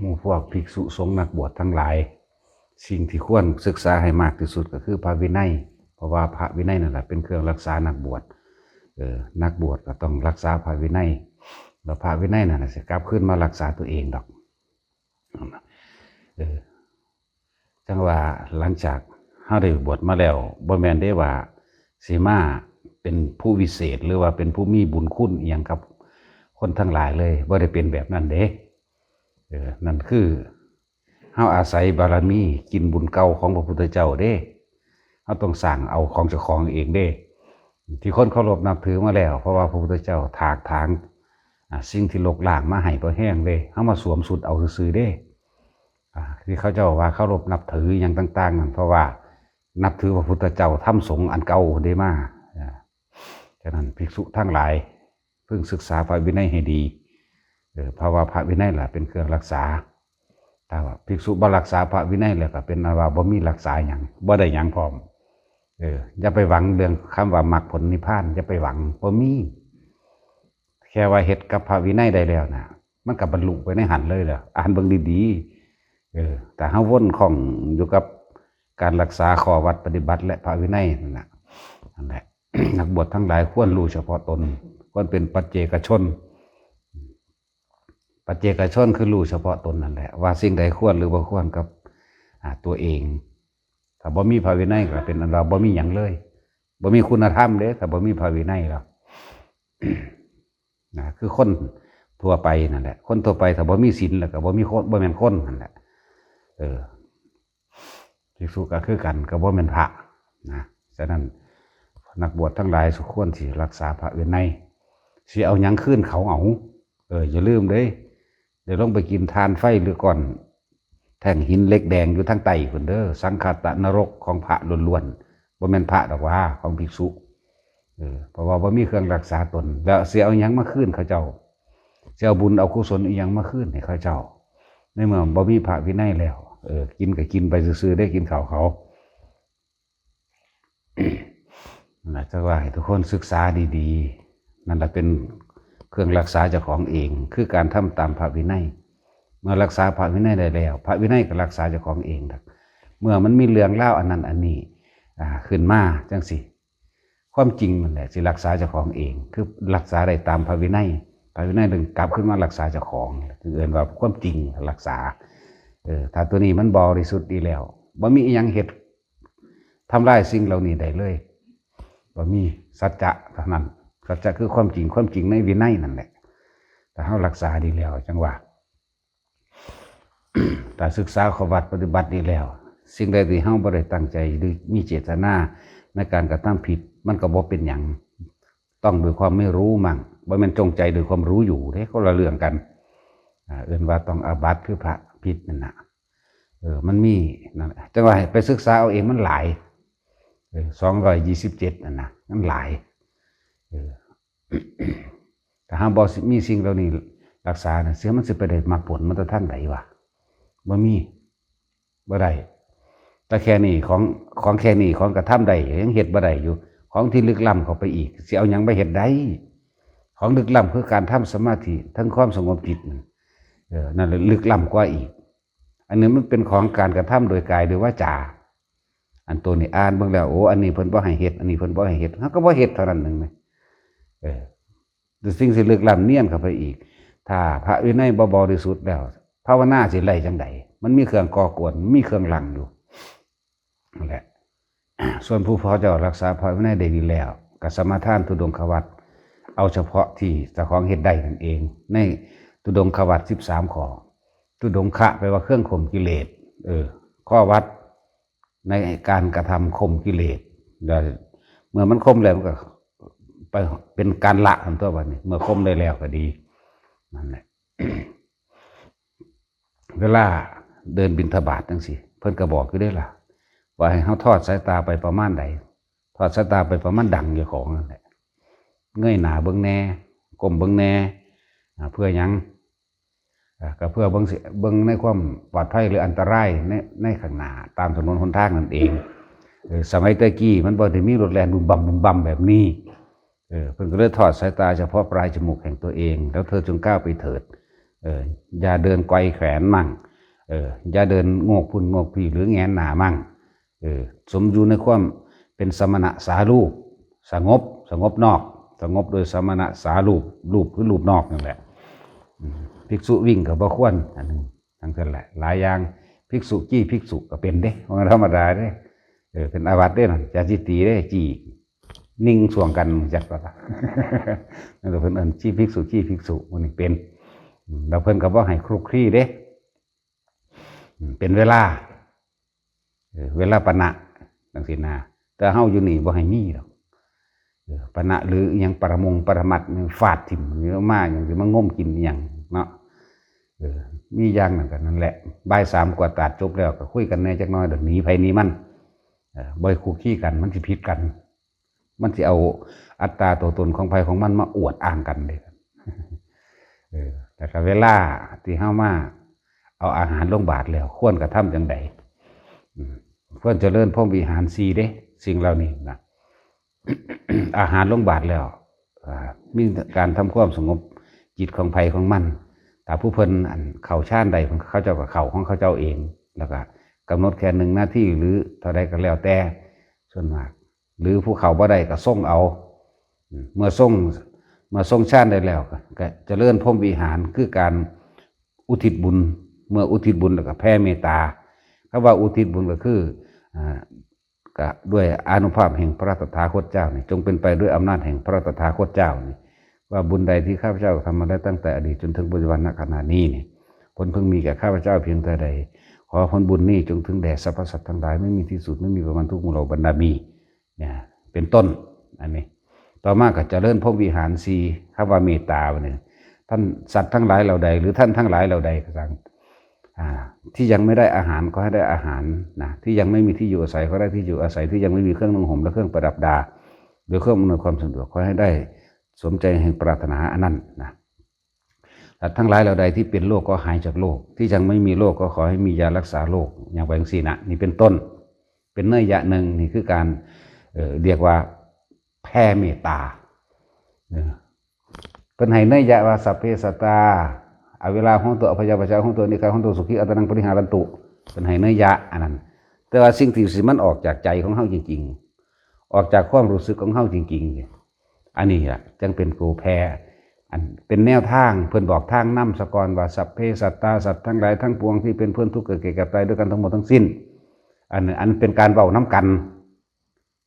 ໝູ່ພວກພິກສຸສົງນັກບວດທັງຫຼາຍ, ສິ່ງທີ່ຄວນສຶກສາໃຫ້ມາກທີ່ສຸດກໍຄືພະວິໄນ, ເພາະວ່າພະວິໄນນັ້ນລະເປັນເຄື່ອງຮັກສານັກບວດ. ເອີ ນັກບວດກໍຕ້ອງຮັກສາພະວິໄນ, ແລ້ວພະວິໄນນັ້ນລະຊິກັບຄືນມາຮັກສາຕົວເອງດອກ. ເອີ ຈັ່ງວ່າຫຼັງຈາກເຮົາໄດ້ບວດມາແລ້ວ ບໍ່ແມ່ນເດ້ວ່າຊິມາເປັນຜູ້ວິເສດ ຫຼືວ່າເປັນຜູ້ມີບຸນຄຸນອີ່ຫຍັງກັບຄົນທັງຫຼາຍເລີຍ, ບໍ່ໄດ້ເປັນແບບນັ້ນເດ້. ເອີ ນັ້ນຄືເຮົາອາໄສບາລະມີ ກິນບຸນເກົ່າຂອງພະພຸດທະເຈົ້າເດ້. ເຮົາຕ້ອງສ້າງເອົາຂອງເຈົ້າຂອງເອງເດ້ ທີ່ຄົນເຄົາລົບນັບຖືມາແລ້ວ, ເພາະວ່າພະພຸດທະເຈົ້າຖາກຖາງ ອາ ສິ່ງທີ່ລົກລ້າງມາໃຫ້ພໍແຮງເດ້. ເຮົາມາສວມຊຸດເອົາຊື່ໆເດ້ ອາ ທີ່ເຂົາເຈົ້າວ່າເຄົາລົບນັບຖືຫຍັງຕ່າງໆນັ້ນ, ເພາະວ່ານັບຖືພະພຸດທະເຈົ້າ, ທຳ, ສົງອັນເກົ່າເດ້ມາ. ອາ ສະນັ້ນ ພິກສຸທັງຫຼາຍ ເພິ່ງສຶກສາພະວິໄນໃຫ້ດີ, ເອີ ເພາະວ່າພະວິໄນລະເປັນເຄື່ອງຮັກສາ. ຖ້າວ່າພິກສຸບໍ່ຮັກສາພະວິໄນແລ້ວ ກໍເປັນອັນວ່າບໍ່ມີຮັກສາຫຍັງ, ບໍ່ໄດ້ຫຍັງພ້ອມ. ເອີ ຢ່າໄປຫວັງເລື່ອງຄຳວ່າມັກຜົນນິບພານ, ຢ່າໄປຫວັງ, ບໍ່ມີ. ແຄ່ວ່າເຮັດກັບພະວິໄນໄດ້ແລ້ວນະ, ມັນກໍບັນລຸໄປໃນຫັ້ນເລີຍແຫຼະ. ອ່ານເບິ່ງດີໆ. ເອີ ຖ້າເຮົາວົນຂ້ອງຢູ່ກັບການຮັກສາຂໍ້ວັດປະຕິບັດ ແລະ ພະວິໄນນັ້ນນະ, ນັ້ນແຫຼະ ນັກບວດທັງຫຼາຍຄວນຮູ້ສະເພາະຕົນ, ຄວນເປັນປັດເຈກະຊົນ. ປັດເຈກະຊົນຄືຮູ້ສະເພາະຕົນນັ້ນແຫຼະ ວ່າສິ່ງໃດຄວນ ຫຼື ບໍ່ຄວນກັບ ອາ ຕົວເອງ. ຖ້າບໍ່ມີພະວິໄນກໍເປັນອັນວ່າບໍ່ມີຫຍັງເລີຍ, ບໍ່ມີຄຸນນະທຳເດ້. ຖ້າບໍ່ມີພະວິໄນແລ້ວນະ ຄືຄົນທົ່ວໄປນັ້ນແຫຼະ, ຄົນທົ່ວໄປຖ້າບໍ່ມີສິນແລ້ວກໍບໍ່ມີຄົນ, ບໍ່ແມ່ນຄົນຫັ້ນແຫຼະ. ເອີ ພິກສຸກໍຄືກັນ, ກໍບໍ່ແມ່ນພະນະ. ສະນັ້ນ ນັກບວດທັງຫຼາຍສົມຄວນທີ່ຮັກສາພະວິໄນ. ຊິເອົາຫຍັງຄືນເຂົາເອົາ? ເອີ ຢ່າລືມເດ້, ໄດ້ລົງໄປກິນຖ່ານໄຟ ຫຼື ກ້ອນແທ່ງຫີນເຫຼັກແດງຢູ່ທາງໃຕ້ພຸ້ນເດີ. ສັງຄະຕະນະລົກຂອງພະລ້ວນໆ, ບໍ່ແມ່ນພະດອກຫວາ, ຂອງພິກສຸ. ເອີ ເພາະວ່າບໍ່ມີເຄື່ອງຮັກສາຕົນ, ແລ້ວຊິເອົາຫຍັງມາຄືນເຂົາເຈົ້າ? ຊິເອົາບຸນເອົາກຸສົນອີ່ຫຍັງມາຄືນໃຫ້ເຂົາເຈົ້າ? ໃນເມື່ອບໍ່ມີພະວິໄນແລ້ວ, ເອີ ກິນກໍກິນໄປຊື່ໆເດ້, ກິນເຂົ້າເຂົາ. ນັ້ນລະ ຈະວ່າໃຫ້ທຸກຄົນສຶກສາດີໆ, ນັ້ນລະເປັນເຄື່ອງຮັກສາເຈົ້າຂອງເອງ, ຄືການທຳຕາມພະວິໄນ. ເມື່ອຮັກສາພະວິໄນໄດ້ແລ້ວ, ພະວິໄນກໍຮັກສາເຈົ້າຂອງເອງ. ເມື່ອມັນມີເລື່ອງລາວອັນນັ້ນອັນນີ້ ອາ ຂຶ້ນມາຈັ່ງຊີ້, ຄວາມຈິງນັ້ນແຫຼະຊິຮັກສາເຈົ້າຂອງເອງ, ຄືຮັກສາໄດ້ຕາມພະວິໄນ. ພະວິໄນເຊິ່ງກັບຄືນມາຮັກສາເຈົ້າຂອງ, ຈຶ່ງເອີ້ນວ່າຄວາມຈິງຮັກສາ. ເອີ ຖ້າຕົວນີ້ມັນບໍລິສຸດດີແລ້ວ, ບໍ່ມີອີ່ຫຍັງເຮັດທຳລາຍສິ່ງເຫຼົ່ານີ້ໄດ້ເລີຍ, ບໍ່ມີ. ສັດຈະເທົ່ານັ້ນ, ສັດຈະຄືຄວາມຈິງ, ຄວາມຈິງໃນວິໄນນັ້ນແຫຼະ. ຖ້າເຮົາຮັກສາດີແລ້ວ, ຈັ່ງວ່າ ຖ້າສຶກສາເຂົ້າວັດປະຕິບັດດີແລ້ວ, ສິ່ງໃດທີ່ເຮົາບໍ່ໄດ້ຕັ້ງໃຈ ຫຼື ມີເຈດຕະນາໃນການກະທຳຜິດ, ມັນກໍບໍ່ເປັນຫຍັງ. ຕ້ອງດ້ວຍຄວາມໄມ່ຮູ້ມັ້ງ, ບໍ່ແມ່ນຈົງໃຈດ້ວຍຄວາມຮູ້ຢູ່ເດ້, ຄົນລະເລື່ອງກັນ. ອາ ເອີ້ນວ່າຕ້ອງອາບັດຄືພະຜິດນັ້ນນະ. ເອີ ມັນມີນັ້ນ, ຈັ່ງວ່າໃຫ້ໄປສຶກສາເອົາເອງ, ມັນຫຼາຍ. ເອີ ສອງຮ້ອຍຊາວເຈັດນັ້ນນະ, ມັນຫຼາຍ. ເອີ ຖ້າເຮົາບໍ່ມີສິ່ງເຫຼົ່ານີ້ຮັກສານະ, ເຊື່ອມັນຊິໄປໄດ້ມັກຜົນມາແຕ່ທາງໃດວະ? ບໍ່ມີ, ບໍ່ໄດ້. ແຕ່ແຄ່ນີ້, ຂອງ, ຂອງແຄ່ນີ້, ຂອງກະທຳໄດ້ ຍັງເຮັດບໍ່ໄດ້ຢູ່, ຂອງທີ່ລຶກລ້ຳເຂົ້າໄປອີກ ຊິເອົາຫຍັງໄປເຮັດໄດ້? ຂອງລຶກລ້ຳຄືການທຳສະມາທິ ທັງຄວາມສະຫງົບຈິດນັ້ນ, ເອີ ນັ້ນແຫຼະລຶກລ້ຳກວ່າອີກ. ອັນນີ້ມັນເປັນຂອງການກະທຳໂດຍກາຍ ໂດຍວາຈາ. ອັນໂຕນີ້ອ່ານເບິ່ງແລ້ວ, ໂອ້ ອັນນີ້ເພິ່ນບໍ່ໃຫ້ເຮັດ, ອັນນີ້ເພິ່ນບໍ່ໃຫ້ເຮັດ, ເຮົາກໍບໍ່ເຮັດເທົ່ານັ້ນໜຶ່ງ. ເອີ ສິ່ງທີ່ລຶກລ້ຳນຽນເຂົ້າໄປອີກ, ຖ້າພະວິໄນບໍ່ບໍລິສຸດແລ້ວ, ພາວະນາຊິໄດ້ຈັ່ງໃດ? ມັນມີເຄື່ອງກໍ່ກວນ, ມີເຄື່ອງລັງຢູ່. ນັ້ນແຫຼະ ສ່ວນຜູ້ເຂົາເຈົ້າຮັກສາພະວິໄນໄດ້ດີແລ້ວ ກໍສະມາທານທຸດົງຄະວັດ ເອົາສະເພາະທີ່ເຈົ້າຂອງເຮັດໄດ້ນັ້ນເອງ ໃນທຸດົງຄະວັດສິບສາມຂໍ້. ທຸດົງຄະແປວ່າເຄື່ອງຂົ່ມກິເລດ, ເອີ ຂໍ້ວັດໃນການກະທຳຂົ່ມກິເລດ. ແລ້ວເມື່ອມັນຂົ່ມແລ້ວ ມັນກໍໄປເປັນການລະຫັ້ນຕົວະ ບັດນີ້ ເມື່ອຂົ່ມໄດ້ແລ້ວກໍດີ. ນັ້ນແຫຼະ ເວລາເດີນບິນທະບາດຈັ່ງຊີ້ ເພິ່ນກໍບອກຢູ່ເດ້ລະ ວ່າໃຫ້ເຮົາທອດສາຍຕາໄປປະມານໃດ? ທອດສາຍຕາໄປປະມານດັງເຈົ້າຂອງນັ້ນແຫຼະ, ເງີຍໜ້າເບິ່ງແດ່, ກົ້ມເບິ່ງແດ່. ອາ ເພື່ອຫຍັງ? ອາ ກໍເພື່ອເບິ່ງ ເບິ່ງໃນຄວາມປອດໄພ ຫຼື ອັນຕະລາຍໃນ ໃນຂ້າງໜ້າ ຕາມຖະໜົນຫົນທາງນັ້ນເອງ. ເອີ ສະໄໝແຕ່ກີ້ມັນບໍ່ໄດ້ມີລົດແລ່ນບຸມບັມ ບຸມບັມແບບນີ້. ເອີ ເພິ່ນກໍເລີຍທອດສາຍຕາສະເພາະປາຍຈະມູກແຫ່ງຕົວເອງ ແລ້ວເທີດຈົ່ງກ້າວໄປເທີດ ເອີ ຢ່າເດີນໄກວແຂນມັ່ງ ເອີ ຢ່າເດີນໂງກພຸ້ນໂງກພີ້ ຫຼື ແຫງນໜ້າມັ່ງ ເອີ ສົມຢູ່ໃນຄວາມເປັນສະມະນະສາລູບ ສະຫງົບ ສະຫງົບນອກ ສະຫງົບໂດຍສະມະນະສາລູບ ລູບຄືລູບນອກນັ້ນແຫຼະ ອືມ ພິກສຸວິ່ງກໍບໍ່ຄວນ ອັນນັ້ນ ຈັ່ງຊັ້ນແຫຼະ ຫຼາຍຢ່າງ ພິກສຸຈີ່ພິກສຸກໍເປັນເດ້ ບໍ່ທຳມະດາເດ້ ເອີ ເປັນອາວັດເດ້ນັ້ນ ຢ່າຊິຕີເດ້ ຈີ່ ຍິງຊ່ວງກັນ ຈັກວ່າ ເພິ່ນເອີ້ນຈີ່ພິກສຸ ຈີ່ພິກສຸ ມັນນີ້ເປັນ ອືມ ແລ້ວເພິ່ນກໍບໍ່ໃຫ້ຄຸກຄີເດ້ ອືມ ເປັນເວລາ ເອີ ເວລາປະນະ ຈັ່ງຊີ້ນະ ແຕ່ເຮົາຢູ່ນີ້ບໍ່ໃຫ້ມີດອກ ເອີ ປະນະ ຫຼື ອີ່ຫຍັງປະລະມົງປະລະມັດ ນີ້ຟາດຖິ້ມ ນີ້ມາຫຍັງຊິມາງົມກິນອີ່ຫຍັງເນາະ ເອີ ມີຢ່າງນັ້ນກໍນັ້ນແຫຼະ ບ່າຍສາມກວາດຕາດຈົບແລ້ວ ກໍຄຸຍກັນແດ່ຈັກໜ້ອຍ ດຽວໜີໃຜໜີມັນ ເອີ ບໍ່ໃຫ້ຄຸກຄີກັນ ມັນຊິຜິດກັນ ມັນຊິເອົາອັດຕາຕົວຕົນຂອງໃຜຂອງມັນມາອວດອ້າງກັນເດ້ ເອີ ແລ້ວກໍເວລາທີ່ເຮົາມາເອົາອາຫານລົງບາດແລ້ວ ຄວນກະທຳຈັ່ງໃດ ອືມ ຄວນຈະເລີນພົມວິຫານສີ່ເດ້ ສິ່ງເຫຼົ່ານີ້ນະ ອາຫານລົງບາດແລ້ວ ອາ ມີການທຳຄວາມສະຫງົບຈິດຂອງໃຜຂອງມັນ ຖ້າຜູ້ເພິ່ນ ອັນ ເຂົ້າຊານໄດ້ ເພິ່ນ ເຂົາເຈົ້າກໍເຂົ້າຂອງເຂົາເຈົ້າເອງ ແລ້ວກໍກຳນົດແຄ່ໜຶ່ງນາທີ ຫຼື ເທົ່າໃດກໍແລ້ວແຕ່ ສ່ວນມາກ ຫຼື ຜູ້ເຂົ້າບໍ່ໄດ້ກໍຊົງເອົາ ເມື່ອຊົງ ເມື່ອຊົງຊານໄດ້ແລ້ວ ກໍ ກໍຈະເລີນພົມວິຫານ ຄືການອຸທິດບຸນ ເມື່ອອຸທິດບຸນແລ້ວກໍແຜ່ເມດຕາ ຄຳວ່າອຸທິດບຸນກໍຄື ອາ ກະດ້ວຍອານຸພາບແຫ່ງພະຕະຖາຄົດເຈົ້ານີ້ ຈົ່ງເປັນໄປດ້ວຍອຳນາດແຫ່ງພະຕະຖາຄົດເຈົ້ານີ້ ວ່າບຸນໃດທີ່ຂ້າພະເຈົ້າທຳມາແລ້ວຕັ້ງແຕ່ອະດີດຈົນເຖິງປັດຈຸບັນນະຂະນະນີ້ນີ້ ຜົນເພິ່ງມີແກ່ຂ້າພະເຈົ້າພຽງເທົ່າໃດ ຂໍຜົນບຸນນີ້ຈົ່ງເຖິງແດ່ສັບພະສັດທັງຫຼາຍ ໄມ່ມີທີ່ສຸດ ໄມ່ມີປະມານ ທຸກໝູ່ເຫຼົ່າບັນດາໝີ່ ເປັນຕົ້ນ ອັນນີ້ ຕໍ່ມາກໍຈະເລີນພົມວິຫານສີ່ ຄຳວ່າເມດຕາບັດນີ້ ທ່ານ ສັດທັງຫຼາຍເຫຼົ່າໃດ ຫຼື ທ່ານທັງຫຼາຍເຫຼົ່າໃດກໍຕາມ ອ່າ ທີ່ยังไม่ได้อาหาร ขอให้ได้อาหาร นะ ที่ยังไม่มีที่อยู่อาศัย ขอให้ได้ที่อยู่อาศัย ที่ยังไม่มีเครื่องนุ่งห่มและเครื่องประดับดา โดยเครื่องอำนวยความสะดวก ขอให้ได้สมใจแห่งปรารถนาอันนั้น นะ สัตว์ทั้งหลายเหล่าใดที่เป็นโรค ก็หายจากโรค ที่ยังไม่มีโรค ก็ขอให้มียารักษาโรค อย่างไปจังซี้นะ นี่เป็นต้น เป็นนัยยะหนึ่ง นี่คือการ เอ่อ เรียกว่าแผ่เมตตา เออ เพิ่นให้นัยยะว่า สัพเพสัตตา อเวรา โหนตุ อัพพยาปชชา โหนตุ อนิจจา โหนตุ สุขี อัตตานัง ปริหารันตุ เพิ่นให้นัยยะอันนั้น แต่ว่าสิ่งที่สิมันออกจากใจของเฮาจริงๆ ออกจากความรู้สึกของเฮาจริงๆ อันนี้ล่ะจั่งเป็นผู้แผ่ อันเป็นแนวทาง เพิ่นบอกทางนำซะก่อนว่า สัพเพสัตตา สัตว์ทั้งหลายทั้งปวงที่เป็นเพื่อนทุกข์เกิดแก่เจ็บตายด้วยกันทั้งหมดทั้งสิ้น อัน อันเป็นการเว้านำกัน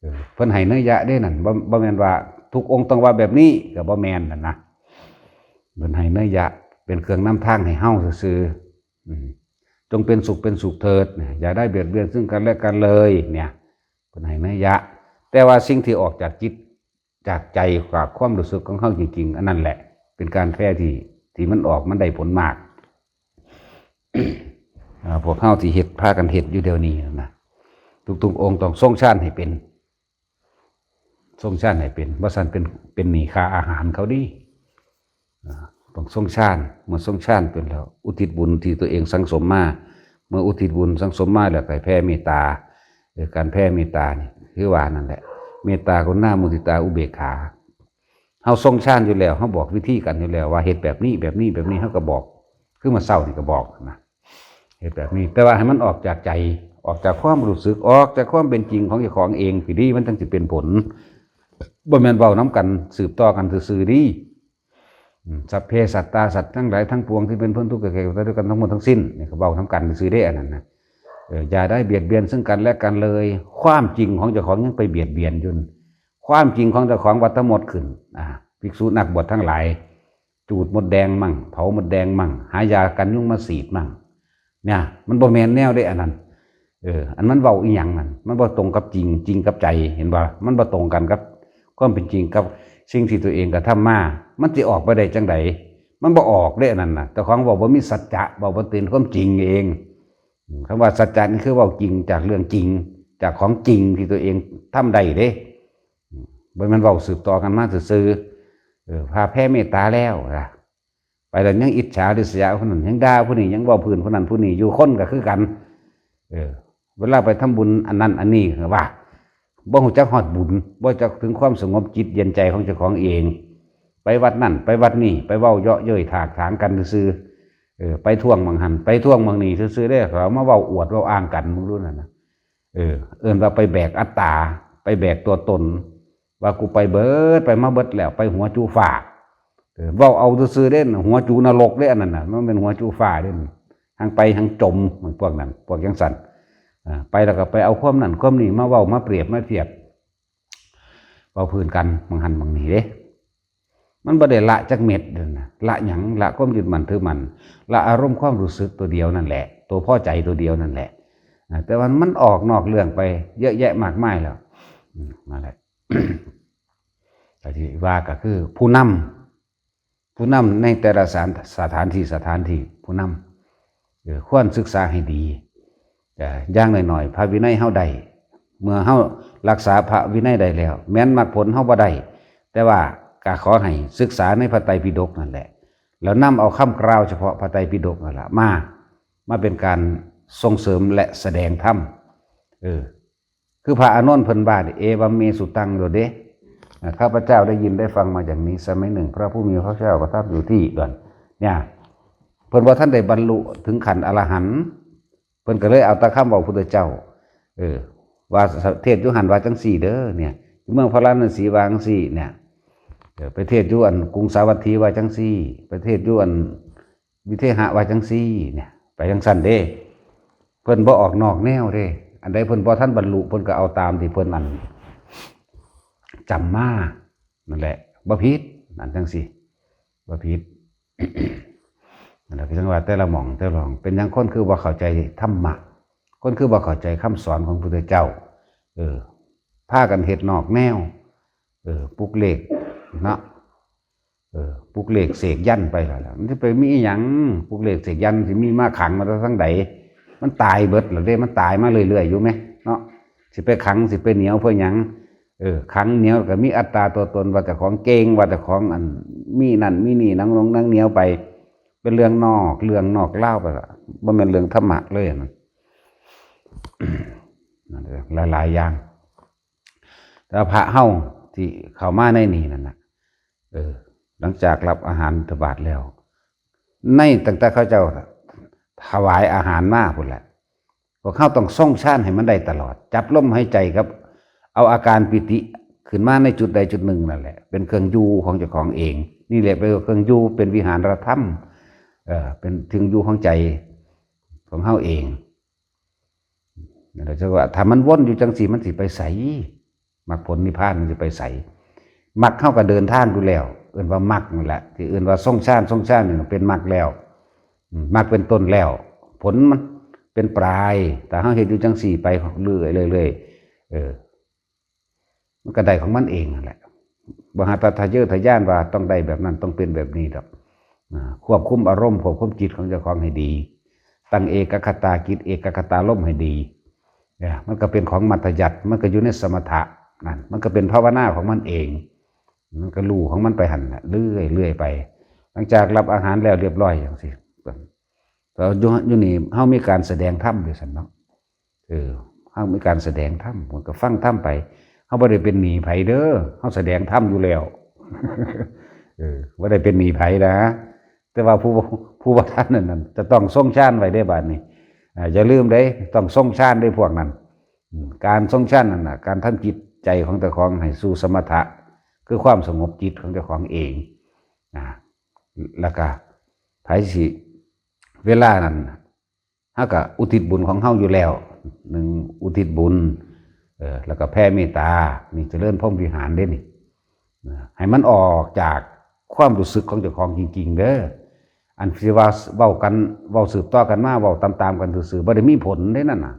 เออ เพิ่นให้นัยยะเด้นั่น บ่ บ่แม่นว่าทุกองค์ต้องว่าแบบนี้ ก็บ่แม่นนั่นนะ เพิ่นให้นัยยะเป็นเครื่องนำทางให้เฮาซื่อๆ อืม จงเป็นสุขเป็นสุขเถิด อย่าได้เบียดเบียนซึ่งกันและกันเลย เนี่ย เพิ่นให้นัยยะ แต่ว่าสิ่งที่ออกจากจิต จากใจ จากความรู้สึกของเฮาจริงๆ อันนั้นแหละ เป็นการแผ่ที่ ที่มันออก มันได้ผลมาก อ่า พวกเฮาที่เฮ็ด พากันเฮ็ดอยู่เดี๋ยวนี้นะ ทุกๆ องค์ต้องทรงฌานให้เป็น ทรงฌานให้เป็น บ่ซั้นเป็น เป็นหนี้ค่าอาหารเขาเด้ อ่า ต้องทรงฌาน เมื่อทรงฌานเป็นแล้ว อุทิศบุญที่ตัวเองสั่งสมมา เมื่ออุทิศบุญสั่งสมมาแล้วก็ให้แผ่เมตตา เออ การแผ่เมตตานี่คือว่านั่นแหละ เมตตา กรุณา มุทิตา อุเบกขา เฮาทรงฌานอยู่แล้ว เฮาบอกวิธีกันอยู่แล้วว่าเฮ็ดแบบนี้ แบบนี้ แบบนี้ เฮาก็บอก คือมื้อเช้านี่ก็บอกนะ เฮ็ดแบบนี้ แต่ว่าให้มันออกจากใจ ออกจากความรู้สึก ออกจากความเป็นจริงของเจ้าของเอง สิดี มันจั่งสิเป็นผล บ่แม่นเว้านำกัน สืบต่อกันซื่อๆ เด้ อืม สัพเพสัตตา สัตว์ทั้งหลายทั้งปวงที่เป็นเพื่อนทุกข์เกิดแก่เจ็บตายด้วยกันทั้งหมดทั้งสิ้น นี่ก็เว้านำกันซื่อๆ เด้ อันนั้นนะ เออ อย่าได้เบียดเบียนซึ่งกันและกันเลย ความจริงของเจ้าของยังไปเบียดเบียนอยู่ ความจริงของเจ้าของว่าทั้งหมดขึ้น อ่า ภิกษุนักบวชทั้งหลาย จูดมดแดงมั่ง เผามดแดงมั่ง หายากันยุงมาฉีดมั่ง เนี่ย มันบ่แม่นแนวเด้อันนั้น เออ อันมันเว้าอีหยังนั่น มันบ่ตรงกับจริง จริงกับใจ เห็นบ่ มันบ่ตรงกันกับความเป็นจริง กับสิ่งที่ตัวเองกระทำมา มันสิออกไปได้จั่งใด มันบ่ออกเด้อันนั้นน่ะ เจ้าของเว้าบ่มีสัจจะ เว้าบ่เป็นความจริงเอง คำว่าสัจจะนี่คือเว้าจริง จากเรื่องจริง จากของจริงที่ตัวเองทำได้เด้ บ่แม่นเว้าสืบต่อกันมาซื่อๆ เออ พาแผ่เมตตาแล้วล่ะ ไปแล้วยังอิจฉาริษยาผู้นั้น ยังด่าผู้นี้ ยังเว้าพื้นผู้นั้นผู้นี้อยู่ คนก็คือกัน เออ เวลาไปทำบุญอันนั้นอันนี้ก็ว่า ບໍ່ຮູ້ຈັກຮອດບຸນ, ບໍ່ຈັກເຖິງຄວາມສະຫງົບຈິດເຢັນໃຈຂອງເຈົ້າຂອງເອງ. ໄປວັດນັ້ນ ໄປວັດນີ້ ໄປເວົ້າເຍາະເຍີ້ຍຖາກຖາງກັນຊື່ໆ, ເອີ ໄປທວງໝ່ອງຫັ້ນ ໄປທວງໝ່ອງນີ້ຊື່ໆເດ້, ເຂົາເອົາມາເວົ້າອວດເວົ້າອ້າງກັນ ມຶງຮູ້ນັ້ນນະ. ເອີ ເອີ້ນວ່າໄປແບກອັດຕາ ໄປແບກຕົວຕົນ ວ່າກູໄປເບິດ ໄປມາເບິດແລ້ວ ໄປຫົວຈຸຟ້າ. ເອີ ເວົ້າເອົາຊື່ໆເດ້, ຫົວຈຸນະລົກເດ້ ອັນນັ້ນນະ, ມັນເປັນຫົວຈຸຟ້າເດ້, ທັງໄປທັງຈົມ ພວກນັ້ນ ພວກຈັ່ງຊັ້ນ. ອ່າ ໄປແລ້ວກໍໄປເອົາຄວາມນັ້ນຄວາມນີ້ມາເວົ້າ ມາປຽບມາທຽບ ເວົ້າພື້ນກັນໝ່ອງຫັ້ນໝ່ອງນີ້ເດ້. ມັນບໍ່ໄດ້ລະຈັກເມັດເດ້ນະ. ລະຫຍັງ? ລະຄວາມຍຶດໝັ້ນຖືໝັ້ນ, ລະອາລົມຄວາມຮູ້ສຶກຕົວດຽວນັ້ນແຫຼະ, ຕົວພໍໃຈຕົວດຽວນັ້ນແຫຼະ. ອ່າ ແຕ່ວ່າມັນອອກນອກເລື່ອງໄປເຍອະແຍະມາກມາຍແລ້ວ. ອືມ ນັ້ນແຫຼະ. ກໍທີ່ວ່າກໍຄືຜູ້ນຳ, ຜູ້ນຳໃນແຕ່ລະສານ ສະຖານທີ່ ສະຖານທີ່ ຜູ້ນຳ ເອີ ຄວນສຶກສາໃຫ້ດີ. ເອີ ຢ່າງໜ້ອຍໆ ພະວິໄນເຮົາໄດ້, ເມື່ອເຮົາຮັກສາພະວິໄນໄດ້ແລ້ວ, ແມ່ນມັກຜົນເຮົາບໍ່ໄດ້, ແຕ່ວ່າກໍຂໍໃຫ້ສຶກສາໃນພະໄຕປິດົກນັ້ນແຫຼະ, ແລ້ວນຳເອົາຄຳກ່າວສະເພາະພະໄຕປິດົກນັ້ນລະມາ, ມາເປັນການສົ່ງເສີມ ແລະ ສະແດງທຳ. ເອີ ຄືພະອານົນເພິ່ນວ່າ ເອວັມເມສຸຕັງ ໂດດເດ. ອ່າ ຂ້າພະເຈົ້າໄດ້ຍິນໄດ້ຟັງມາຢ່າງນີ້, ສະໄໝໜຶ່ງພະຜູ້ມີພະພາກເຈົ້າປະທັບຢູ່ທີ່ດອນ ເນຍ ເພິ່ນບໍ່ທັນໄດ້ບັນລຸເຖິງຂັ້ນອະລະຫັນ, ເພິ່ນກໍເລີຍເອົາແຕ່ຄຳເວົ້າພຸດທະເຈົ້າ ເອີ ວ່າເທດຢູ່ຫັ້ນວ່າຈັ່ງຊີ້ເດີ ເນຍ ຢູ່ເມືອງພາລານະສີວ່າຈັ່ງຊີ້ ເນຍ ເອີ ໄປເທດຢູ່ອັນກຸງສາວັດຖີວ່າຈັ່ງຊີ້ ໄປເທດຢູ່ອັນ ວິເທຫະວ່າຈັ່ງຊີ້ ເນຍ ໄປຈັ່ງຊັ້ນເດ້. ເພິ່ນບໍ່ອອກນອກແນວເດ້. ອັນໃດເພິ່ນບໍ່ທັນບັນລຸ ເພິ່ນກໍເອົາຕາມທີ່ເພິ່ນ ອັນ ຈຳມາ ນັ້ນແຫຼະ ບໍ່ຜິດ ອັນຈັ່ງຊີ້ ບໍ່ຜິດ. ນັ້ນແຫຼະ ຄືຈັ່ງວ່າແຕ່ລະໝ່ອງແຕ່ລະໝ່ອງ ເປັນຫຍັງຄົນຄືບໍ່ເຂົ້າໃຈທຳມະ? ຄົນຄືບໍ່ເຂົ້າໃຈຄຳສອນຂອງພະພຸດທະເຈົ້າ? ເອີ ພາກັນເຮັດນອກແນວ ເອີ ປຸກເລກເນາະ ເອີ ປຸກເລກເສກຢັນໄປແລ້ວ ມັນຊິໄປມີອີ່ຫຍັງ? ປຸກເລກເສກຢັນຊິມີມາຂັງມາແຕ່ທາງໃດ? ມັນຕາຍເບິດແລ້ວເດ້ ມັນຕາຍມາເລື້ອຍໆຢູ່ແມະເນາະ ຊິໄປຂັງ ຊິໄປໜຽວເພື່ອຫຍັງ? ເອີ ຂັງໜຽວກໍມີອັດຕາຕົວຕົນ ວ່າເຈົ້າຂອງເກັ່ງ ວ່າເຈົ້າຂອງ ອັນ ມີນັ້ນມີນີ້ ໜັງໜົງໜັງໜຽວໄປ ເປັນເລື່ອງນອກ ເລື່ອງນອກລາວໄປລະ ບໍ່ແມ່ນເລື່ອງທຳມະເລີຍ ນັ້ນ ຫຼາຍໆຢ່າງ. ແຕ່ວ່າພະເຮົາທີ່ເຂົ້າມາໃນນີ້ນັ້ນນະ ເອີ ຫຼັງຈາກຮັບອາຫານທະບາດແລ້ວ ໃນ ຕັ້ງແຕ່ເຂົາເຈົ້າຖວາຍອາຫານມາພຸ້ນແຫຼະ ພວກເຮົາຕ້ອງຊົງຊານໃຫ້ມັນໄດ້ຕະຫຼອດ ຈັບລົມຫາຍໃຈກັບເອົາອາການປີຕິຂຶ້ນມາໃນຈຸດໃດຈຸດໜຶ່ງນັ້ນແຫຼະ ເປັນເຄື່ອງຢູ່ຂອງເຈົ້າຂອງເອງ. ນີ້ແຫຼະເປັນເຄື່ອງຢູ່ ເປັນວິຫານລະທຳ ເອີ ເປັນເຄື່ອງຢູ່ຂອງໃຈຂອງເຮົາເອງ. ແລ້ວຈະວ່າ ຖ້າມັນວົນຢູ່ຈັ່ງຊີ້ ມັນຊິໄປໃສ? ມັກຜົນນິບພານມັນຊິໄປໃສ? ມັກເຮົາກໍເດີນທາງຢູ່ແລ້ວ ເອີ້ນວ່າມັກນັ້ນແຫຼະ ທີ່ເອີ້ນວ່າຊົງຊານ ຊົງຊານນີ້ເປັນມັກແລ້ວ ອືມ ມັກເປັນຕົ້ນແລ້ວ ຜົນມັນເປັນປາຍ. ຖ້າເຮົາເຮັດຢູ່ຈັ່ງຊີ້ໄປເລື້ອຍໆ ເອີ ມັນກໍໄດ້ຂອງມັນເອງນັ້ນແຫຼະ. ບໍ່ໃຫ້ໄປທະເຍີທະຍານວ່າຕ້ອງໄດ້ແບບນັ້ນ ຕ້ອງເປັນແບບນີ້ດອກ. ອາ ຄວບຄຸມອາລົມ ຄວບຄຸມຈິດຂອງເຈົ້າຂອງໃຫ້ດີ, ຕັ້ງເອກະຄະຕາຈິດ ເອກະຄະຕາລົມໃຫ້ດີ. ເອີ ມັນກໍເປັນຂອງມັດທະຍັດ ມັນກໍຢູ່ໃນສະມະຖະນັ້ນ ມັນກໍເປັນພາວະນາຂອງມັນເອງ ມັນກໍຮູ້ຂອງມັນໄປຫັ້ນແຫຼະ ເລື້ອຍໆໄປ. ຫຼັງຈາກຮັບອາຫານແລ້ວຮຽບຮ້ອຍຈັ່ງຊີ້ ແລ້ວຢູ່ ຢູ່ນີ້ເຮົາມີການສະແດງທຳຢູ່ຊັ້ນເນາະ. ເອີ ເຮົາມີການສະແດງທຳ ເຮົາກໍຟັງທຳໄປ ເຮົາບໍ່ໄດ້ເປັນໜີ້ໃຜເດີ ເຮົາສະແດງທຳຢູ່ແລ້ວ ເອີ ບໍ່ໄດ້ເປັນໜີ້ໃຜນະ. ແຕ່ວ່າຜູ້ ຜູ້ບໍ່ທັນນັ້ນ ຈະຕ້ອງຊົງຊານໄວ້ເດ້ບາດນີ້. ອາ ຢ່າລືມເດ້ ຕ້ອງຊົງຊານເດ້ພວກນັ້ນ. ອາ ການຊົງຊານນັ້ນນະ ການທຳຈິດໃຈຂອງເຈົ້າຂອງໃຫ້ສູ່ສະມະຖະ ຄືຄວາມສະຫງົບຈິດຂອງເຈົ້າຂອງເອງ. ອາ ແລ້ວກະໃຜຊິ ເວລານັ້ນ ເຮົາກໍອຸທິດບຸນຂອງເຮົາຢູ່ແລ້ວ ໜຶ່ງ ອຸທິດບຸນ ເອີ ແລ້ວກໍແຜ່ເມດຕາ ນີ້ຈະເລີນພົມວິຫານເດ້ນີ້ ນະ ໃຫ້ມັນອອກຈາກຄວາມຮູ້ສຶກຂອງເຈົ້າຂອງຈິງໆເດີ. ອັນທີ່ວ່າເວົ້າກັນ ເວົ້າສືບຕໍ່ກັນມາ ເວົ້າຕາມໆກັນຊື່ໆ ບໍ່ໄດ້ມີຜົນເດ້ນັ້ນນະ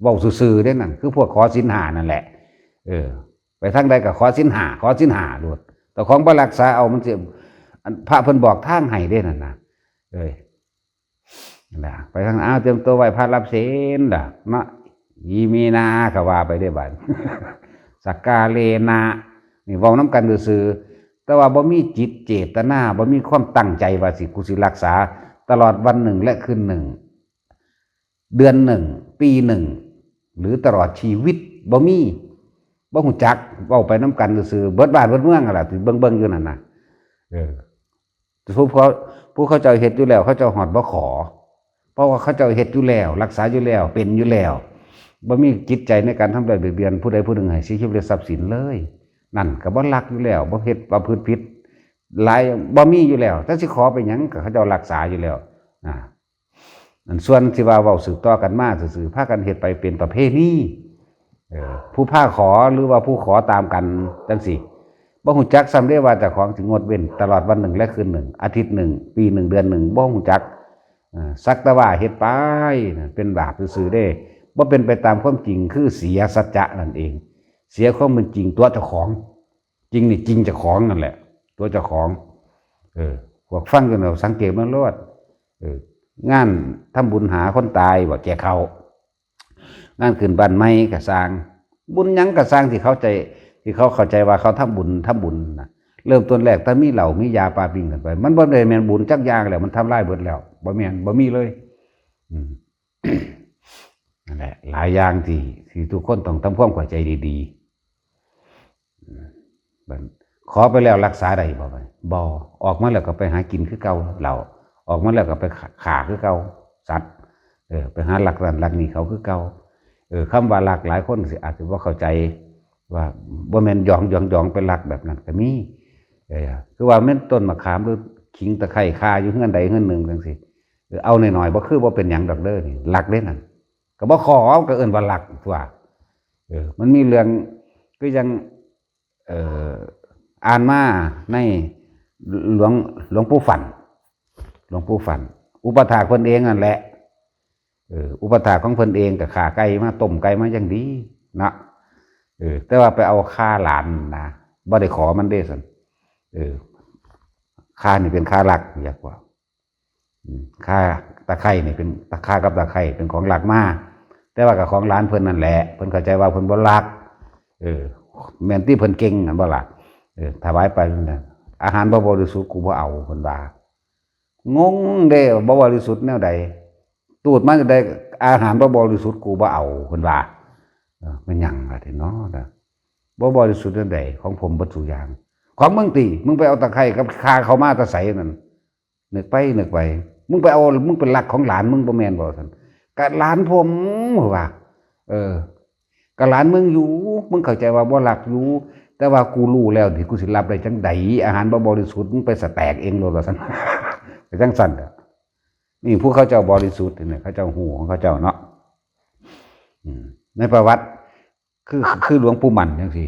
ເວົ້າຊື່ໆເດ້ນັ້ນ ຄືພວກຂໍສິນຫ້ານັ້ນແຫຼະ. ເອີ ໄປທາງໃດກໍຂໍສິນຫ້າ ຂໍສິນຫ້າໂລດ ເຈົ້າຂອງບໍ່ຮັກສາເອົາ ມັນຊິ ອັນ ພະເພິ່ນບອກທາງໃຫ້ເດ້ນັ້ນນະ ເອີຍ ນະ ໄປທາງ ອ້າວ ຕຽມຕົວໄຫວ້ພະຮັບສິນລະເນາະ ອີເມນາ ກໍວ່າໄປເດ້ບາດ ສັກກາເລນະ ນີ້ເວົ້ານຳກັນຊື່ໆ ແຕ່ວ່າບໍ່ມີຈິດເຈດຕະນາ ບໍ່ມີຄວາມຕັ້ງໃຈວ່າຊິ ກູຊິຮັກສາຕະຫຼອດວັນໜຶ່ງ ແລະ ຄືນໜຶ່ງ ເດືອນໜຶ່ງ ປີໜຶ່ງ ຫຼື ຕະຫຼອດຊີວິດ ບໍ່ມີ. ບໍ່ຮູ້ຈັກ ເວົ້າໄປນຳກັນຊື່ໆ ເບິດບ້ານເບິດເມືອງຫັ້ນລະ ທີ່ເບິ່ງໆຢູ່ນັ້ນນະ ເອີ ຜູ້ເຂົາ ຜູ້ເຂົາເຈົ້າເຮັດຢູ່ແລ້ວ ເຂົາເຈົ້າຮອດບໍ່ຂໍ ເພາະວ່າເຂົາເຈົ້າເຮັດຢູ່ແລ້ວ ຮັກສາຢູ່ແລ້ວ ເປັນຢູ່ແລ້ວ ບໍ່ມີຈິດໃຈໃນການທຳຮ້າຍບຽດບຽນຜູ້ໃດຜູ້ໜຶ່ງໃຫ້ເສຍຊີວິດ ແລະ ຊັບສິນເລີຍ ນັ້ນກໍບໍ່ລັກຢູ່ແລ້ວ ບໍ່ເຮັດປະພຶດຜິດຫຼາຍ ບໍ່ມີຢູ່ແລ້ວ ແຕ່ຊິຂໍໄປຫຍັງ ກໍເຂົາເຈົ້າຮັກສາຢູ່ແລ້ວ ອາ ອັນສ່ວນທີ່ວ່າເວົ້າສືບຕໍ່ກັນມາຊື່ໆ ພາກັນເຮັດໄປເປັນປະເພນີ ເອີ ຜູ້ພາຂໍ ຫຼືວ່າຜູ້ຂໍຕາມກັນຈັ່ງຊີ້ ບໍ່ຮູ້ຈັກຊ້ຳເດ້ວ່າເຈົ້າຂອງຊິງົດເວັ້ນຕະຫຼອດວັນໜຶ່ງ ແລະ ຄືນໜຶ່ງ ອາທິດໜຶ່ງ ປີໜຶ່ງ ເດືອນໜຶ່ງ ບໍ່ຮູ້ຈັກ ເອີ ສັກແຕ່ວ່າເຮັດໄປ ເປັນບາບຊື່ໆເດ້ ບໍ່ເປັນໄປຕາມຄວາມຈິງ ຄືເສຍສັດຈະນັ້ນເອງ ເສຍຄວາມເປັນຈິງຕົວເຈົ້າຂອງ ຈິງນີ້ຈິງເຈົ້າຂອງນັ້ນແຫຼະ ຕົວເຈົ້າຂອງ ເອີ ພວກຟັງຢູ່ແລ້ວສັງເກດເບິ່ງໂລດ ເອີ ງານທຳບຸນຫາຄົນຕາຍບໍ່ ແຈກເຂົ້າ ງານຂຶ້ນບ້ານໃໝ່ກໍຊ່າງ ບຸນຫຍັງກໍຊ່າງທີ່ເຂົາໃຈ ທີ່ເຂົາເຂົ້າໃຈວ່າເຂົາທຳບຸນ ທຳບຸນນະ ເລີ່ມຕົ້ນແລກແຕ່ມີເຫຼົ້າມີຢາປາປີ້ງກັນໄປ ມັນບໍ່ໄດ້ແມ່ນບຸນຈັກຢ່າງແລ້ວ ມັນທຳລາຍເບິດແລ້ວ ບໍ່ແມ່ນ ບໍ່ມີເລີຍ ອືມ ນັ້ນແຫຼະ ຫຼາຍຢ່າງທີ່ ທີ່ທຸກຄົນຕ້ອງທຳຄວາມເຂົ້າໃຈດີໆ ອືມ ບັດ ຂໍໄປແລ້ວລັກສາໄດ້ບໍ່? ບໍ່ ອອກມາແລ້ວກໍໄປຫາກິນຄືເກົ່າ ເຫຼົ້າ ອອກມາແລ້ວກໍໄປ ຂ້າ ຂ້າຄືເກົ່າ ສັດ ເອີ ໄປຫາລັກນັ້ນລັກນີ້ເຂົາຄືເກົ່າ ເອີ ຄຳວ່າລັກ ຫຼາຍຄົນຊິອາດຈະບໍ່ເຂົ້າໃຈວ່າ ບໍ່ແມ່ນຢອງໆໆໄປລັກແບບນັ້ນກໍມີ ເອີ ຄືວ່າແມ່ນຕົ້ນມະຂາມ ຫຼື ຂີງຕະໄຄຂ່າຢູ່ເຮືອນໃດເຮືອນໜຶ່ງຈັ່ງຊີ້ ເອີ ເອົາໜ້ອຍໆ ບໍ່ຄືບໍ່ເປັນຫຍັງດອກເດີ ນີ້ລັກເດ້ນັ້ນ ກໍບໍ່ຂໍ ກໍເອີ້ນວ່າລັກຕົວະ ເອີ ມັນມີເລື່ອງ ຄືຈັ່ງ ເອີ ອ່ານມາໃນຫຼວງ ຫຼວງປູ່ຝັນ ຫຼວງປູ່ຝັນ ອຸປະຖາກເພິ່ນເອງນັ້ນແຫຼະ ເອີ ອຸປະຖາກຂອງເພິ່ນເອງກໍຂ້າໄກ່ມາ ຕົ້ມໄກ່ມາຢ່າງດີເນາະ ເອີ ແຕ່ວ່າໄປເອົາຂ່າຫຼານນະ ບໍ່ໄດ້ຂໍມັນເດ້ຊັ້ນ ເອີ ຂ່ານີ້ເປັນຂ່າລັກ ຢາກວ່າ ອືມ ຂ່າຕະໄຄນີ້ເປັນ ຕະ ຂ່າກັບຕະໄຄເປັນຂອງລັກມາ ແຕ່ວ່າກໍຂອງຫຼານເພິ່ນນັ້ນແຫຼະ ເພິ່ນເຂົ້າໃຈວ່າເພິ່ນບໍ່ລັກ ເອີ ແມ່ນຕິ ເພິ່ນເກັ່ງຫັ້ນບໍ່ລະ ເອີ ຖວາຍໄປ ອາຫານບໍ່ບໍລິສຸດ ກູບໍ່ເອົາ ເພິ່ນວ່າ ງົງເດ້ ບໍ່ບໍລິສຸດແນວໃດ ຕູດມາຈາກໃດ ອາຫານບໍ່ບໍລິສຸດ ກູບໍ່ເອົາ ເພິ່ນວ່າ ເອີ ແມ່ນຫຍັງລະຕິເນາະ ບໍ່ບໍລິສຸດແນວໃດ ຂອງຜົມເບິດສູ່ຢ່າງ ຂອງມຶງຕິ ມຶງໄປເອົາຕະໄຄກັບຂ່າເຂົ້າມາແຕ່ໃສນັ້ນ ນຶກໄປນຶກໄປ ມຶງໄປເອົາ ມຶງໄປລັກຂອງຫຼານມຶງບໍ່ແມ່ນບໍ່ ວ່າຊັ້ນ ກະຫຼານຜົມ ວ່າ ເອີ ກະຫຼານມຶງຢູ່ ມຶງເຂົ້າໃຈວ່າບໍ່ລັກຢູ່ ແຕ່ວ່າກູຮູ້ແລ້ວນີ້ ກູຊິລັບໄດ້ຈັ່ງໃດ ອາຫານບໍ່ບໍລິສຸດ ມຶງໄປສະແຕກເອງໂລດ ວ່າຊັ້ນ ກໍຈັ່ງຊັ້ນແຫຼະ ນີ້ພວກເຂົາເຈົ້າບໍລິສຸດນີ້ ເຂົາເຈົ້າຮູ້ຂອງເຂົາເຈົ້າເນາະ ອືມ ໃນປະຫວັດ ຄື ຄືຫຼວງປູ່ໝັ້ນຈັ່ງຊີ້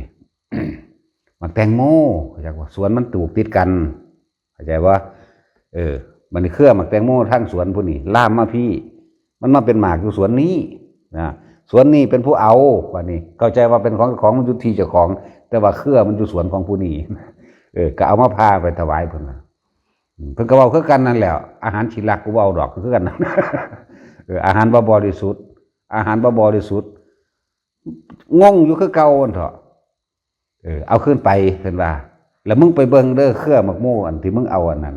ໝາກແຕງໂມ ເຂົາເຈົ້າວ່າສວນມັນປູກຕິດກັນ ເຂົ້າໃຈບໍ່? ເອີ ບັດນີ້ເຄືອໝາກແຕງໂມທາງສວນຜູ້ນີ້ລາມມາພີ້ ມັນມາເປັນໝາກຢູ່ສວນນີ້ນະ ສວນນີ້ເປັນຜູ້ເອົາ ບັດນີ້ເຂົ້າໃຈວ່າເປັນຂອງເຈົ້າຂອງ ມັນຢູ່ທີ່ເຈົ້າຂອງ ແຕ່ວ່າເຄືອມັນຢູ່ສວນຂອງຜູ້ນີ້ ເອີ ກໍເອົາມາຜ່າໄປຖວາຍເພິ່ນນະ ເພິ່ນກໍເວົ້າຄືກັນນັ້ນແຫຼະ ອາຫານຂີ້ລັກ ກູບໍ່ເອົາດອກ ຄືກັນ ເອີ ອາຫານບໍ່ບໍລິສຸດ ອາຫານບໍ່ບໍລິສຸດ ງົງຢູ່ຄືເກົ່າຫັ້ນເຖາະ ເອີ ເອົາຄືນໄປ ເພິ່ນວ່າ ແລ້ວມຶງໄປເບິ່ງເດີ ເຄືອໝາກໂມອັນທີ່ມຶງເອົາອັນນັ້ນ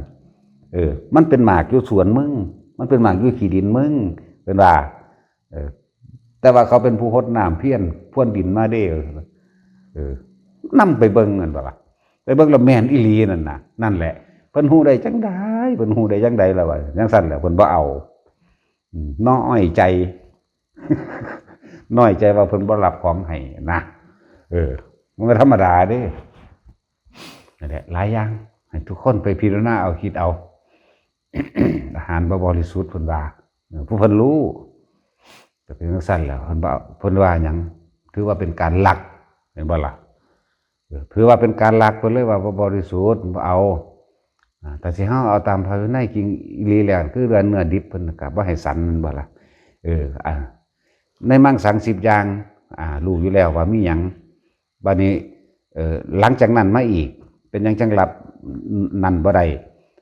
ເອີ ມັນເປັນໝາກຢູ່ສວນມຶງ ມັນເປັນໝາກຢູ່ຂີ້ດິນມຶງ ເພິ່ນວ່າ ເອີ ແຕ່ວ່າເຂົາເປັນຜູ້ຫົດນ້ຳພຽນພຣວນດິນມາເດ້ ເອີ ນຳໄປເບິ່ງຫັ້ນບໍ່ລະ ໄປເບິ່ງແລ້ວແມ່ນອີ່ຫຼີນັ້ນນະ ນັ້ນແຫຼະ ເພິ່ນຮູ້ໄດ້ຈັ່ງໃດ ເພິ່ນຮູ້ໄດ້ຈັ່ງໃດລະວ່າ ຈັ່ງຊັ້ນແຫຼະ ເພິ່ນບໍ່ເອົາ ອືມ ນ້ອຍໃຈ ນ້ອຍໃຈວ່າເພິ່ນບໍ່ຮັບຂອງໃຫ້ນະ ເອີ ມັນກໍທຳມະດາເດ້ ນັ້ນແຫຼະ ຫຼາຍຢ່າງ ໃຫ້ທຸກຄົນໄປພິຈາລະນາເອົາ ຄິດເອົາ ອາຫານບໍ່ບໍລິສຸດ ເພິ່ນວ່າ ເອີ ຜູ້ເພິ່ນຮູ້ ກໍເປັນຈັ່ງຊັ້ນແຫຼະ ເພິ່ນວ່າ ເພິ່ນວ່າຫຍັງ ຖືວ່າເປັນການລັກ ແມ່ນບໍ່ລະ? ເອີ ຖືວ່າເປັນການລັກ ເພິ່ນເລີຍວ່າບໍ່ບໍລິສຸດ ບໍ່ເອົາ ອາ ຖ້າຊິເຮົາເອົາຕາມພະວິໄນຈິງອີ່ຫຼີແລ້ວ ຄືເນື້ອ ເນື້ອດິບເພິ່ນກໍບໍ່ໃຫ້ສັນ ແມ່ນບໍ່ລະ? ເອີ ອາ ໃນມັງສັງສິບຢ່າງ ອາ ຮູ້ຢູ່ແລ້ວວ່າມີຫຍັງ ບາດນີ້ ເອີ ຫຼັງຈາກນັ້ນມາອີກ ເປັນຫຍັງຈັ່ງຮັບນັ້ນບໍ່ໄດ້?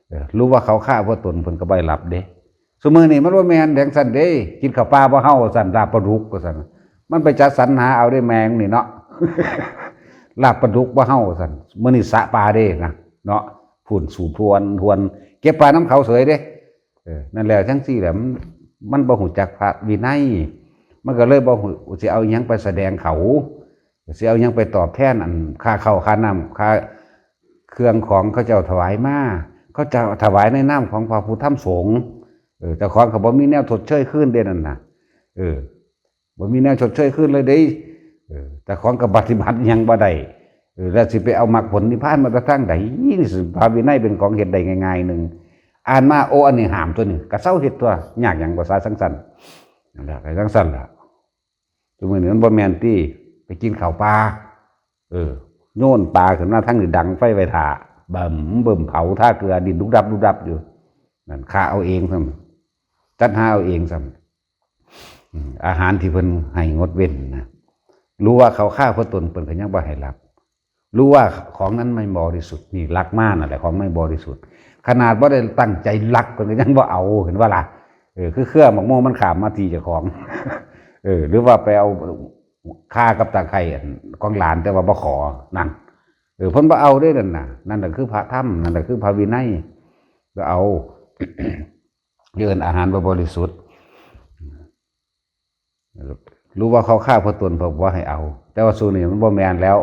ເອີ ຮູ້ວ່າເຂົາຄາບໍ່ຕົນ ເພິ່ນກໍບໍ່ໃຫ້ຮັບເດ້. ຊຸມື້ນີ້ມັນບໍ່ແມ່ນຈັ່ງຊັ້ນເດ້ ກິນເຂົ້າປ່າບໍ່ເຮົາວ່າຊັ້ນ ລາບປາດຸກວ່າຊັ້ນ ມັນໄປຈັດສັນຫາເອົາເດ້ແມ່ງນີ້ເນາະ ລາບປາດຸກບໍ່ເຮົາວ່າຊັ້ນ ມື້ນີ້ສະປາເດ້ນະເນາະ ພຸ້ນສູບພວນ ພວນ ເກັບປານຳເຂົາເສີຍເດ້. ເອີ ນັ້ນແຫຼະ ຈັ່ງຊີ້ແຫຼະ ມັນ ມັນບໍ່ຮູ້ຈັກພະວິໄນ ມັນກໍເລີຍບໍ່ຮູ້ຊິເອົາອີ່ຫຍັງໄປສະແດງເຂົາ ຊິເອົາຫຍັງໄປຕອບແທນອັນຄ່າເຂົ້າຄ່ານ້ຳ ຄ່າເຄື່ອງຂອງເຂົາເຈົ້າຖວາຍມາ? ເຂົາເຈົ້າຖວາຍໃນນາມຂອງພະຜູ້ທຳສົງ ເອີ ເຈົ້າຂອງກໍບໍ່ມີແນວຊົດເຊີຍຄືນເດ້ນັ້ນນະ ເອີ ບໍ່ມີແນວຊົດເຊີຍຄືນເລີຍເດ້ ເອີ ເຈົ້າຂອງກໍປະຕິບັດຫຍັງບໍ່ໄດ້ ເອີ ແລ້ວຊິໄປເອົາມັກຜົນນິບພານມາແຕ່ທາງໃດ? ນີ້ພະວິໄນເປັນຂອງເຮັດໄດ້ງ່າຍໆໜຶ່ງ ອ່ານມາ ໂອ້ ອັນນີ້ຫ້າມຕົວນີ້ ກໍເຊົາເຮັດຕົວະ ຍາກຫຍັງ ພາສາຈັ່ງຊັ້ນ ນັ້ນລະ ກໍຈັ່ງຊັ້ນລະ. ທຸກມື້ນີ້ມັນບໍ່ແມ່ນຕິ ໄປກິນເຂົ້າປ່າ ເອີ ໂຍນປາຂຶ້ນມາທາງນີ້ ດັງໄຟໄວ້ຖ້າ ບຶ້ມບຶ້ມ ເຜົາທາເກືອ ດິນດຸບດັບດຸບດັບຢູ່ ນັ້ນຂ້າເອົາເອງຊ້ຳ ຈັດຫາເອົາເອງຊ້ຳ ອາຫານທີ່ເພິ່ນໃຫ້ງົດເວັ້ນນະ ຫຼືວ່າເຂົ້າຄາເພິ່ນຕົນ ເພິ່ນກໍຍັງບໍ່ໃຫ້ຮັບ ຫຼືວ່າຂອງນັ້ນໄມ່ບໍລິສຸດ ນີ້ລັກມານັ້ນແຫຼະ ຂອງໄມ່ບໍລິສຸດ ຂະໜາດບໍ່ໄດ້ຕັ້ງໃຈລັກ ເພິ່ນກໍຍັງບໍ່ເອົາ ເຫັນບໍ່ລະ? ເອີ ຄືເຄືອໝາກໂມມັນຂ້າມມາທີ່ເຈົ້າຂອງ ເອີ ຫຼືວ່າໄປເອົາຂ່າກັບຕາໄຄຫັ້ນຂອງຫຼານ ແຕ່ວ່າບໍ່ຂໍ ນັ້ນ ເອີ ເພິ່ນບໍ່ເອົາເດ້ນັ້ນນະ ນັ້ນລະຄືພະທຳ ນັ້ນລະຄືພະວິໄນ ບໍ່ເອົາ ເອີ້ນອາຫານບໍ່ບໍລິສຸດ ຫຼືວ່າເຂົ້າຄາເພື່ອຕົນ ເພິ່ນບໍ່ໃຫ້ເອົາ ແຕ່ວ່າຊ່ວງນີ້ມັນບໍ່ແມ່ນແລ້ວ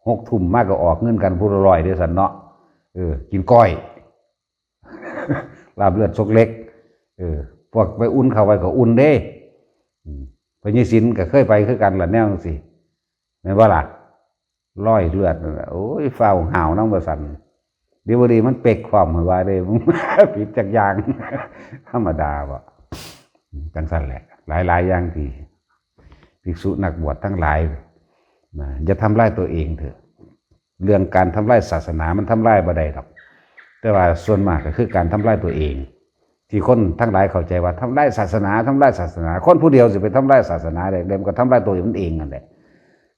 ຫົກທຸ່ມມາກໍອອກເງິນກັນຜູ້ລະຮ້ອຍເດ້ຊັ້ນເນາະ ເອີ ກິນກ້ອຍ ລາບເລືອດສົກເຫຼັກ ເອີ ພວກໄປອຸ່ນເຂົ້າໄວ້ກໍອຸ່ນເດ້ ອືມ ພະຍາສິນກໍເຄີຍໄປຄືກັນລະແນວຈັ່ງຊີ້ ແມ່ນບໍ່ລະ? ລອຍເລືອດນັ້ນລະ ໂອ້ຍ ຟ້າວຫ້າວນຳວ່າຊັ້ນ ດີບໍ່ດີມັນເປັກພ້ອມ ຂ້ອຍວ່າເດ້ ຜິດຈັກຢ່າງ ທຳມະດາບໍ ຈັ່ງຊັ້ນແຫຼະ ຫຼາຍໆຢ່າງທີ່ ພິກສຸນັກບວດທັງຫຼາຍນະ ຢ່າທຳລາຍຕົວເອງເຖາະ ເລື່ອງການທຳລາຍສາສະໜາມັນທຳລາຍບໍ່ໄດ້ດອກ ແຕ່ວ່າສ່ວນມາກກໍຄືການທຳລາຍຕົວເອງ ທີ່ຄົນທັງຫຼາຍເຂົ້າໃຈວ່າທຳລາຍສາສະໜາ ທຳລາຍສາສະໜາ ຄົນຜູ້ດຽວຊິໄປທຳລາຍສາສະໜາໄດ້ ແລ້ວມັນກໍທຳລາຍຕົວມັນເອງນັ້ນແຫຼະ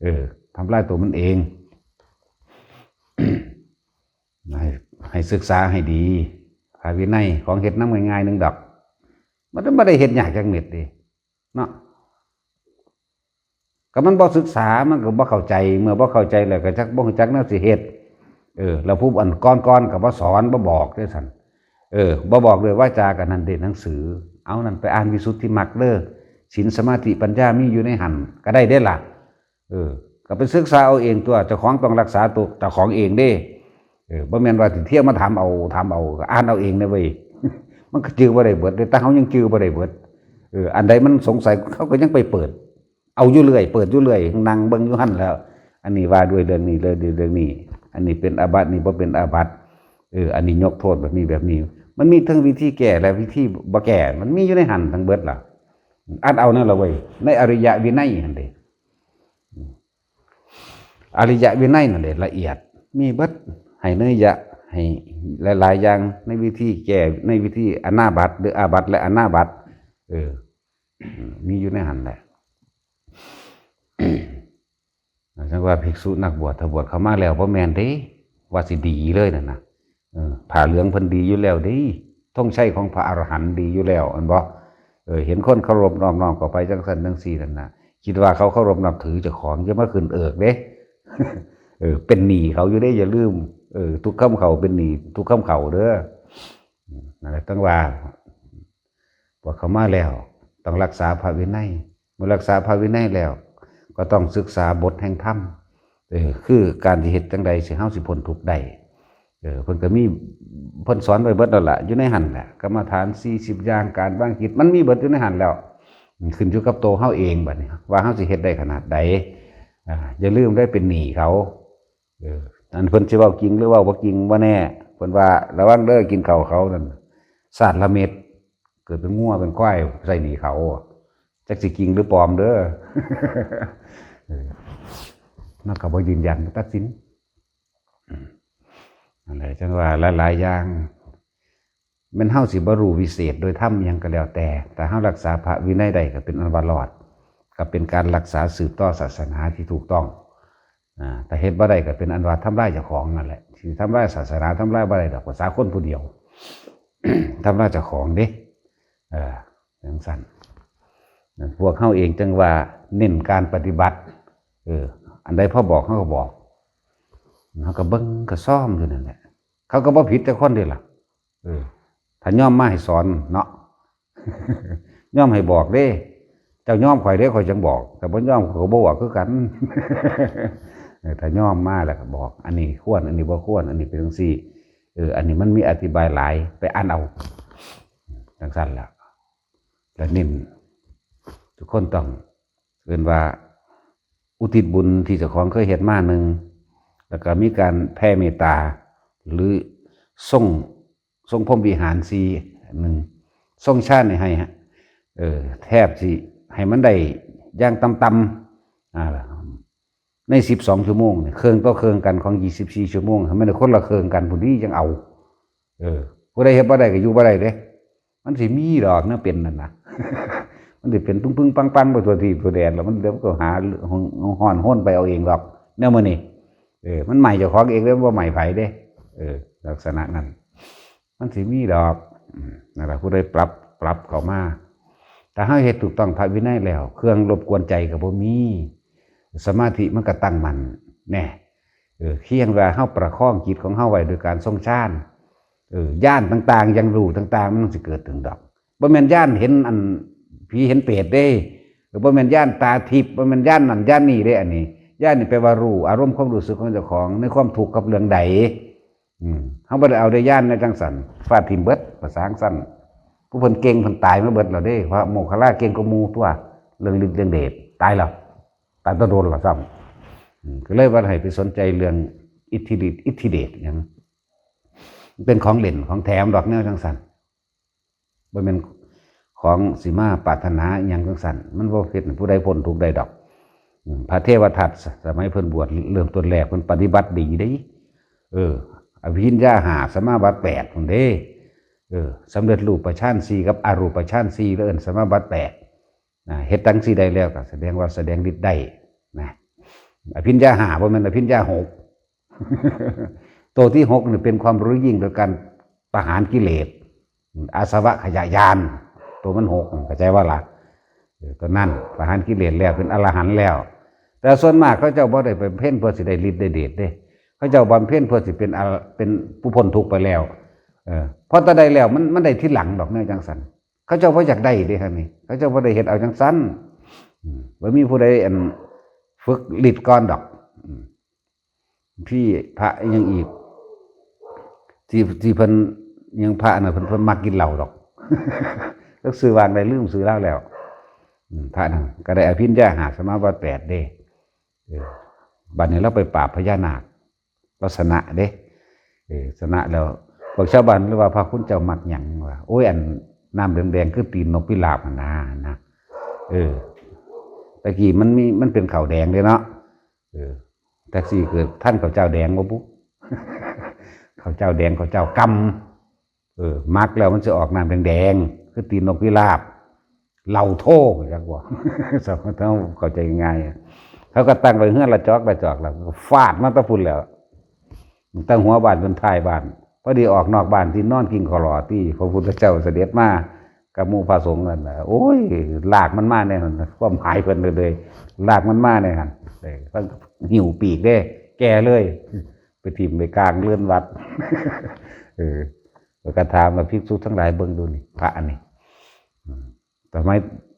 ເອີ ທຳລາຍຕົວມັນເອງ ໃຫ້ ໃຫ້ສຶກສາໃຫ້ດີ ພະວິໄນ ຂອງເຮັດນຳງ່າຍໆໜຶ່ງດອກ ມັນບໍ່ໄດ້ເຮັດຍາກຈັກເມັດເດ້ ເນາະ ກໍມັນບໍ່ສຶກສາ ມັນກໍບໍ່ເຂົ້າໃຈ ເມື່ອບໍ່ເຂົ້າໃຈແລ້ວກໍຈັກບໍ່ຮູ້ຈັກແນວຊິເຮັດ ເອີ ແລ້ວຜູ້ອັນກ່ອນໆກໍບໍ່ສອນ ບໍ່ບອກເດ້ຊັ້ນ ເອີ ບໍ່ບອກດ້ວຍວາຈາ ກໍນັ້ນເດ້ໜັງສື ເອົານັ້ນໄປອ່ານວິສຸດທິມັກເດີ ສິນ ສະມາທິ ປັນຍາ ມີຢູ່ໃນຫັ້ນ ກໍໄດ້ເດ້ລະ ເອີ ກໍໄປສຶກສາເອົາເອງຕົວະ ເຈົ້າຂອງຕ້ອງຮັກສາຕົວເຈົ້າຂອງເອງເດ້ ເອີ ບໍ່ແມ່ນວ່າຊິທຽວມາຖາມເອົາ ຖາມເອົາ ກໍອ່ານເອົາເອງນະເວີຍ ມັນກໍຈື່ບໍ່ໄດ້ເບິດເດ້ ແຕ່ເຮົາຍັງຈື່ບໍ່ໄດ້ເບິດ ເອີ ອັນໃດມັນສົງໄສ ເຮົາກໍຍັງໄປເປີດ ເອົາຢູ່ເລື້ອຍ ເປີດຢູ່ເລື້ອຍ ນັ່ງເບິ່ງຢູ່ຫັ້ນແຫຼະ ອັນນີ້ວ່າດ້ວຍເລື່ອງນີ້ ເລື່ອງນີ້ ເລື່ອງນີ້ ອັນນີ້ເປັນອາບັດ ນີ້ບໍ່ເປັນອາບັດ ເອີ ອັນນີ້ຍົກໂທດແບບນີ້ ແບບນີ້ ມັນມີເຖິງວິທີແກ້ ແລະ ວິທີບໍ່ແກ້ ມັນມີຢູ່ໃນຫັ້ນທັງເບິດລະ ອ່ານເອົານັ້ນລະເວີຍ ໃນອະລິຍະວິໄນຫັ້ນເດ້ ອະລິຍະວິໄນນັ້ນເດ້ລະອຽດ ມີເບິດ ໃຫ້ເນີຍະ ໃຫ້ຫຼາຍໆຢ່າງ ໃນວິທີແກ້ ໃນວິທີອະນາບັດ ຫຼື ອາບັດ ແລະ ອະນາບັດ ເອີ ມີຢູ່ໃນຫັ້ນແຫຼະ ຈັ່ງວ່າພິກສຸນັກບວດ ຖ້າບວດເຂົ້າມາແລ້ວ ບໍ່ແມ່ນເດ້ ວ່າຊິດີເລີຍນັ້ນນະ ເອີ ຜ້າເຫຼືອງເພິ່ນດີຢູ່ແລ້ວເດ້ ທງໄຊຂອງພະອະລະຫັນດີຢູ່ແລ້ວ ແມ່ນບໍ່? ເອີ ເຫັນຄົນເຄົາລົບນອບນ້ອມເຂົ້າໄປຈັ່ງຊັ້ນຈັ່ງຊີ້ນັ້ນນະ ຄິດວ່າເຂົາເຄົາລົບນັບຖືເຈົ້າຂອງ ຢ່າມາຂຶ້ນເອິກເດ້ ເອີ ເປັນໜີ້ເຂົາຢູ່ເດ້ ຢ່າລືມ ເອີ ທຸກຄຳເຂົ້າເປັນໜີ້ທຸກຄຳເຂົ້າເດີ ນັ້ນແຫຼະ ຈັ່ງວ່າ ບວດເຂົ້າມາແລ້ວ ຕ້ອງຮັກສາພະວິໄນ ເມື່ອຮັກສາພະວິໄນແລ້ວ ກໍຕ້ອງສຶກສາບົດແຫ່ງທຳ ເອີ ຄືການທີ່ເຮັດຈັ່ງໃດຊິ ເຮົາຊິພົ້ນທຸກໄດ້ ເອີ ເພິ່ນກໍມີ ເພິ່ນສອນໄວ້ເບິດແລ້ວລະ ຢູ່ໃນຫັ້ນແຫຼະ ກຳມະຖານສີ່ສິບຢ່າງ ການວາງຈິດ ມັນມີເບິດຢູ່ໃນຫັ້ນແລ້ວ ຂຶ້ນຢູ່ກັບໂຕເຮົາເອງບັດນີ້ ວ່າເຮົາຊິເຮັດໄດ້ຂະໜາດໃດ ອາ ຢ່າລືມໄດ້ເປັນໜີ້ເຂົາ ເອີ ອັນເພິ່ນຊິເວົ້າຈິງ ຫຼື ເວົ້າບໍ່ຈິງບໍ່ແນ່ ເພິ່ນວ່າ ລະວັງເດີ ກິນເຂົ້າເຂົານັ້ນ ຊາດລະເມັດ ເກີດເປັນງົວເປັນຄວາຍໃສ່ໜີ້ເຂົາ ຈັກຊິຈິງ ຫຼື ປອມເດີ ເອີ ມັນກໍບໍ່ຢືນຢັນ ບໍ່ຕັດສິນ ອືມ ນັ້ນແຫຼະ ຈັ່ງວ່າຫຼາຍໆຢ່າງ ແມ່ນເຮົາຊິບໍ່ຮູ້ວິເສດໂດຍທຳຫຍັງກໍແລ້ວແຕ່ ຖ້າເຮົາຮັກສາພະວິໄນໄດ້ກໍເປັນອັນວ່າລອດ ກໍເປັນການຮັກສາສືບຕໍ່ສາສະໜາທີ່ຖືກຕ້ອງ ອາ ຖ້າເຮັດບໍ່ໄດ້ກໍເປັນອັນວ່າທຳລາຍເຈົ້າຂອງນັ້ນແຫຼະ ຊິທຳລາຍສາສະໜາທຳລາຍບໍ່ໄດ້ດອກ ພາສາຄົນຜູ້ດຽວ ທຳລາຍເຈົ້າຂອງເດ້ ເອີ ຈັ່ງຊັ້ນ ພວກເຮົາເອງຈຶ່ງວ່າເນັ້ນການປະຕິບັດ ເອີ ອັນໃດພໍບອກເຮົາກໍບອກ ເຮົາກໍເບິ່ງກໍຊອມຢູ່ນັ້ນແຫຼະ ເຂົາກໍບໍ່ຜິດຈັກຄົນເດ້ລະ ເອີ ຖ້າຍອມມາໃຫ້ສອນເນາະ ຍອມໃຫ້ບອກເດ້ ເຈົ້າຍອມຂ້ອຍເດ້ ຂ້ອຍຈັ່ງບອກ ຖ້າບໍ່ຍອມ ຂ້ອຍກໍບໍ່ບອກຄືກັນ. ເອີ ຖ້າຍອມມາແລ້ວກໍບອກ ອັນນີ້ຄວນ ອັນນີ້ບໍ່ຄວນ ອັນນີ້ເປັນຈັ່ງຊີ້ ເອີ ອັນນີ້ມັນມີອະທິບາຍຫຼາຍ ໄປອ່ານເອົາ ຈັ່ງຊັ້ນລະ. ແລະ ເນັ້ນ ທຸກຄົນຕ້ອງ ເອີ້ນວ່າ ອຸທິດບຸນທີ່ເຈົ້າຂອງເຄີຍເຮັດມາ ໜຶ່ງ ແລ້ວກໍມີການແຜ່ເມດຕາ ຫຼື ຊົງ ຊົງພົມວິຫານ ສີ່ ໜຶ່ງ ຊົງຊານໃຫ້ ເອີ ແທບຊິໃຫ້ມັນໄດ້ຢ່າງຕ່ຳໆ ອ່າ ໃນສິບສອງຊົ່ວໂມງນີ້ ເຄິ່ງຕໍ່ເຄິ່ງກັນຂອງຊາວສີ່ຊົ່ວໂມງ ໃຫ້ມັນໄດ້ຄົນລະເຄິ່ງກັນພຸ້ນດີຈັ່ງເອົາ. ເອີ ຜູ້ໃດເຮັດບໍ່ໄດ້ກໍຢູ່ບໍ່ໄດ້ເດ້. ມັນຊິມີດອກແນວເປັນນັ້ນນະ ມັນຊິເປັນປຶ້ງໆປັງໆໄປທົ່ວທີ່ທົ່ວແດນ ແລ້ວມັນ ດຽວມັນກໍຫາຮ້ອນຮົນໄປເອົາເອງດອກ ແນວມື້ນີ້. ເອີ ມັນໄໝ້ເຈົ້າຂອງເອງເດ້ ບໍ່ໄໝ້ໃຜເດ້. ເອີ ລັກສະນະນັ້ນ ມັນຊິມີດອກ. ອືມ ນັ້ນລະ ຜູ້ໃດປັບ ປັບເຂົ້າມາ ຖ້າເຮົາເຮັດຖືກຕ້ອງພະວິໄນແລ້ວ ເຄື່ອງລົບກວນໃຈກໍບໍ່ມີ ສະມາທິມັນກໍຕັ້ງໝັ້ນແນ່. ເອີ ພຽງແຕ່ເຮົາປະຄອງຈິດຂອງເຮົາໄວ້ໂດຍການຊົງຊານ ເອີ ຍານຕ່າງໆ ຢ່າງຮູ້ຕ່າງໆ ມັນຊິເກີດຂຶ້ນດອກ. ບໍ່ແມ່ນຍານເຫັນອັນ ຜີເຫັນເປດເດ້ ຫຼື ບໍ່ແມ່ນຍານຕາທິບ ບໍ່ແມ່ນຍານນັ້ນຍານນີ້ເດ້. ອັນນີ້ ຍານນີ້ແປວ່າຮູ້ ອາລົມຄວາມຮູ້ສຶກຂອງເຈົ້າຂອງ ໃນຄວາມທຸກກັບເລື່ອງໃດ. ອືມ ເຮົາບໍ່ໄດ້ເອົາໄດ້ຍານແນວຈັ່ງຊັ້ນ ຟາດຖິ້ມເບິດ ພາສາຈັ່ງຊັ້ນ. ຜູ້ເພິ່ນເກັ່ງ ເພິ່ນຕາຍມາເບິດແລ້ວເດ້. ພະໂມກຄັນລາເກັ່ງກວ່າໝູ່ຕົວະ ເລື່ອງລິດເລື່ອງເດດ ຕາຍແລ້ວ ຕາຍແຕ່ດົນແລ້ວຊ້ຳ. ອືມ ກໍເລີຍວ່າໃຫ້ໄປສົນໃຈເລື່ອງອິດທິລິດ ອິດທິເດດຫຍັງ ເປັນຂອງຫຼິ້ນຂອງແຖມດອກ ແນວຈັ່ງຊັ້ນ ບໍ່ແມ່ນຂອງຊິມາປາດຖະໜາອີ່ຫຍັງຈັ່ງຊັ້ນ. ມັນບໍ່ເຮັດໃຫ້ຜູ້ໃດພົ້ນທຸກໄດ້ດອກ. ອືມ ພະເທວະທັດ ສະໄໝເພິ່ນບວດເລີ່ມຕົ້ນແລກ ເພິ່ນປະຕິບັດດີເດ້. ເອີ ອະພິນຍາຫ້າ ສະມາບັດແປດພຸ້ນເດ້. ເອີ ສຳເລັດຮູບປະຊານສີ່ກັບອະຮູບປະຊານສີ່ ແລ້ວເອີ້ນສະມາບັດແປດ. ນະ ເຮັດຈັ່ງຊີ້ໄດ້ແລ້ວ ກໍສະແດງວ່າສະແດງລິດໄດ້ນະ. ອະພິນຍາຫ້າ ບໍ່ແມ່ນອະພິນຍາຫົກ. ໂຕທີຫົກນີ້ເປັນຄວາມຮູ້ຍິ່ງໂດຍການປະຫານກິເລດ ອາສະວະຂະຍະຍານ ໂຕມັນຫົກ ເຂົ້າໃຈບໍ່ລະ? ເອີ ໂຕນັ້ນປະຫານກິເລດແລ້ວ ເປັນອະລະຫັນແລ້ວ. ແຕ່ສ່ວນມາກເຂົາເຈົ້າບໍ່ໄດ້ບຳເພັນເພື່ອຊິໄດ້ລິດໄດ້ເດດເດ້ ເຂົາເຈົ້າບຳເພັນເພື່ອຊິເປັນອະ ເປັນຜູ້ພົ້ນທຸກໄປແລ້ວ. ເອີ ເພາະແຕ່ໄດ້ແລ້ວ ມັນ ມັນໄດ້ທີຫຼັງດອກ ແນວຈັ່ງຊັ້ນ. ເຂົາເຈົ້າບໍ່ຢາກໄດ້ເດ້ ທາງນີ້ ເຂົາເຈົ້າບໍ່ໄດ້ເຮັດເອົາຈັ່ງຊັ້ນ. ອືມ ບໍ່ມີຜູ້ໃດ ອັນ ຝຶກລິດກ່ອນດອກ. ອືມ ທີ່ພະອີ່ຫຍັງອີກ ທີ່ ທີ່ເພິ່ນ ອີ່ຫຍັງພະອັນນັ້ນ ເພິ່ນ ເພິ່ນມັກກິນເຫຼົ້າດອກ. ຈັກຊື່ວ່າໃດ ລືມຊື່ລາວແລ້ວ. ອືມ ພະນັ້ນກໍໄດ້ອະພິນຍາຫ້າ ສະມາບັດແປດເດ້. ເອີ ບັດນີ້ລາວໄປປາບພະຍານາກ ລາວຊະນະເດ້. ເອີ ຊະນະແລ້ວ ພວກຊາວບ້ານເລີຍວ່າ ພະຄຸນເຈົ້າມັກຫຍັງ? ວ່າ ໂອ້ຍ ອັນນ້ຳແດງໆ ຄືຕີນນົກພິລາບຫັ້ນນາ ນະ. ເອີ ແຕ່ກີ້ມັນມີ ມັນເປັນເຂົ້າແດງເດ້ເນາະ. ເອີ ແທັກຊີເກີດທັນເຂົ້າເຈົ້າແດງບໍ່ບຸ? ເຂົ້າເຈົ້າແດງ ເຂົ້າເຈົ້າກຳ. ເອີ ໝັກແລ້ວມັນຊິອອກນ້ຳແດງໆ ຄືຕີນນົກພິລາບ ເຫຼົ້າໂທ ຈັກບໍ່? ສຳລັບເຮົາເຂົ້າໃຈງ່າຍ ເຂົາກໍຕັ້ງໄວ້ເຮືອນລະຈອກລະຈອກ ແລ້ວກໍຟາດມາແຕ່ພຸ້ນແລ້ວ ຕັ້ງແຕ່ຫົວບ້ານຈົນທ້າຍບ້ານ. ພໍດີອອກນອກບ້ານ ທີ່ນອນກິນເຂົ້າຫຼໍ່ ທີ່ພະພຸດທະເຈົ້າສະເດັດມາກັບໝູ່ພະສົງນັ້ນນະ ໂອ້ຍ ລາກມັນມາແນວນັ້ນນະ ຄວາມໝາຍເພິ່ນເລີຍ ລາກມັນມາແນວນັ້ນ. ເອີ ເພິ່ນຫິ້ວປີກເດ້ ແກ່ເລີຍ ໄປຖິ້ມໄວ້ກາງເຮືອນວັດ. ເອີ ຂ້ອຍກໍຖາມວ່າ ພິກສຸທັງຫຼາຍເບິ່ງດູນີ້ ພະອັນນີ້ ອືມ ສະໄໝ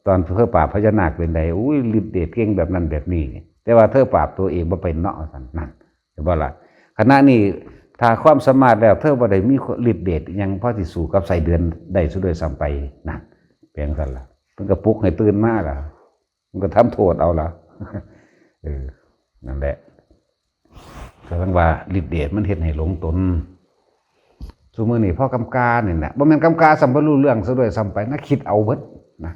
ຕອນເທີປາບພະຍານາກເປັນໃດ? ໂອ້ຍ ລິດເດດເກັ່ງແບບນັ້ນແບບນີ້ ແຕ່ວ່າເທີປາບຕົວເອງບໍ່ເປັນເນາະ ວ່າຊັ້ນ. ນັ້ນ ເຫັນບໍ່ລະ? ຂະນະນີ້ຖ້າຄວາມສາມາດແລ້ວ ເທີບໍ່ໄດ້ມີລິດເດດຫຍັງພໍຊິສູ້ກັບໄສ້ເດືອນໄດ້ຊະດ້ວຍຊ້ຳໄປ. ນັ້ນ ເປັນຈັ່ງຊັ້ນລະ ເພິ່ນກໍປຸກໃຫ້ຕື່ນມາລະ ມັນກໍທຳໂທດເອົາລະ. ເອີ ນັ້ນແຫຼະ ກໍຈັ່ງວ່າລິດເດດມັນເຮັດໃຫ້ຫຼົງຕົນ. ຊຸມື້ນີ້ພໍ່ກຳການີ້ນະ ບໍ່ແມ່ນກຳກາຊ້ຳ ບໍ່ຮູ້ເລື່ອງຊະດ້ວຍຊ້ຳໄປນະ ຄິດເອົາເບິດນະ.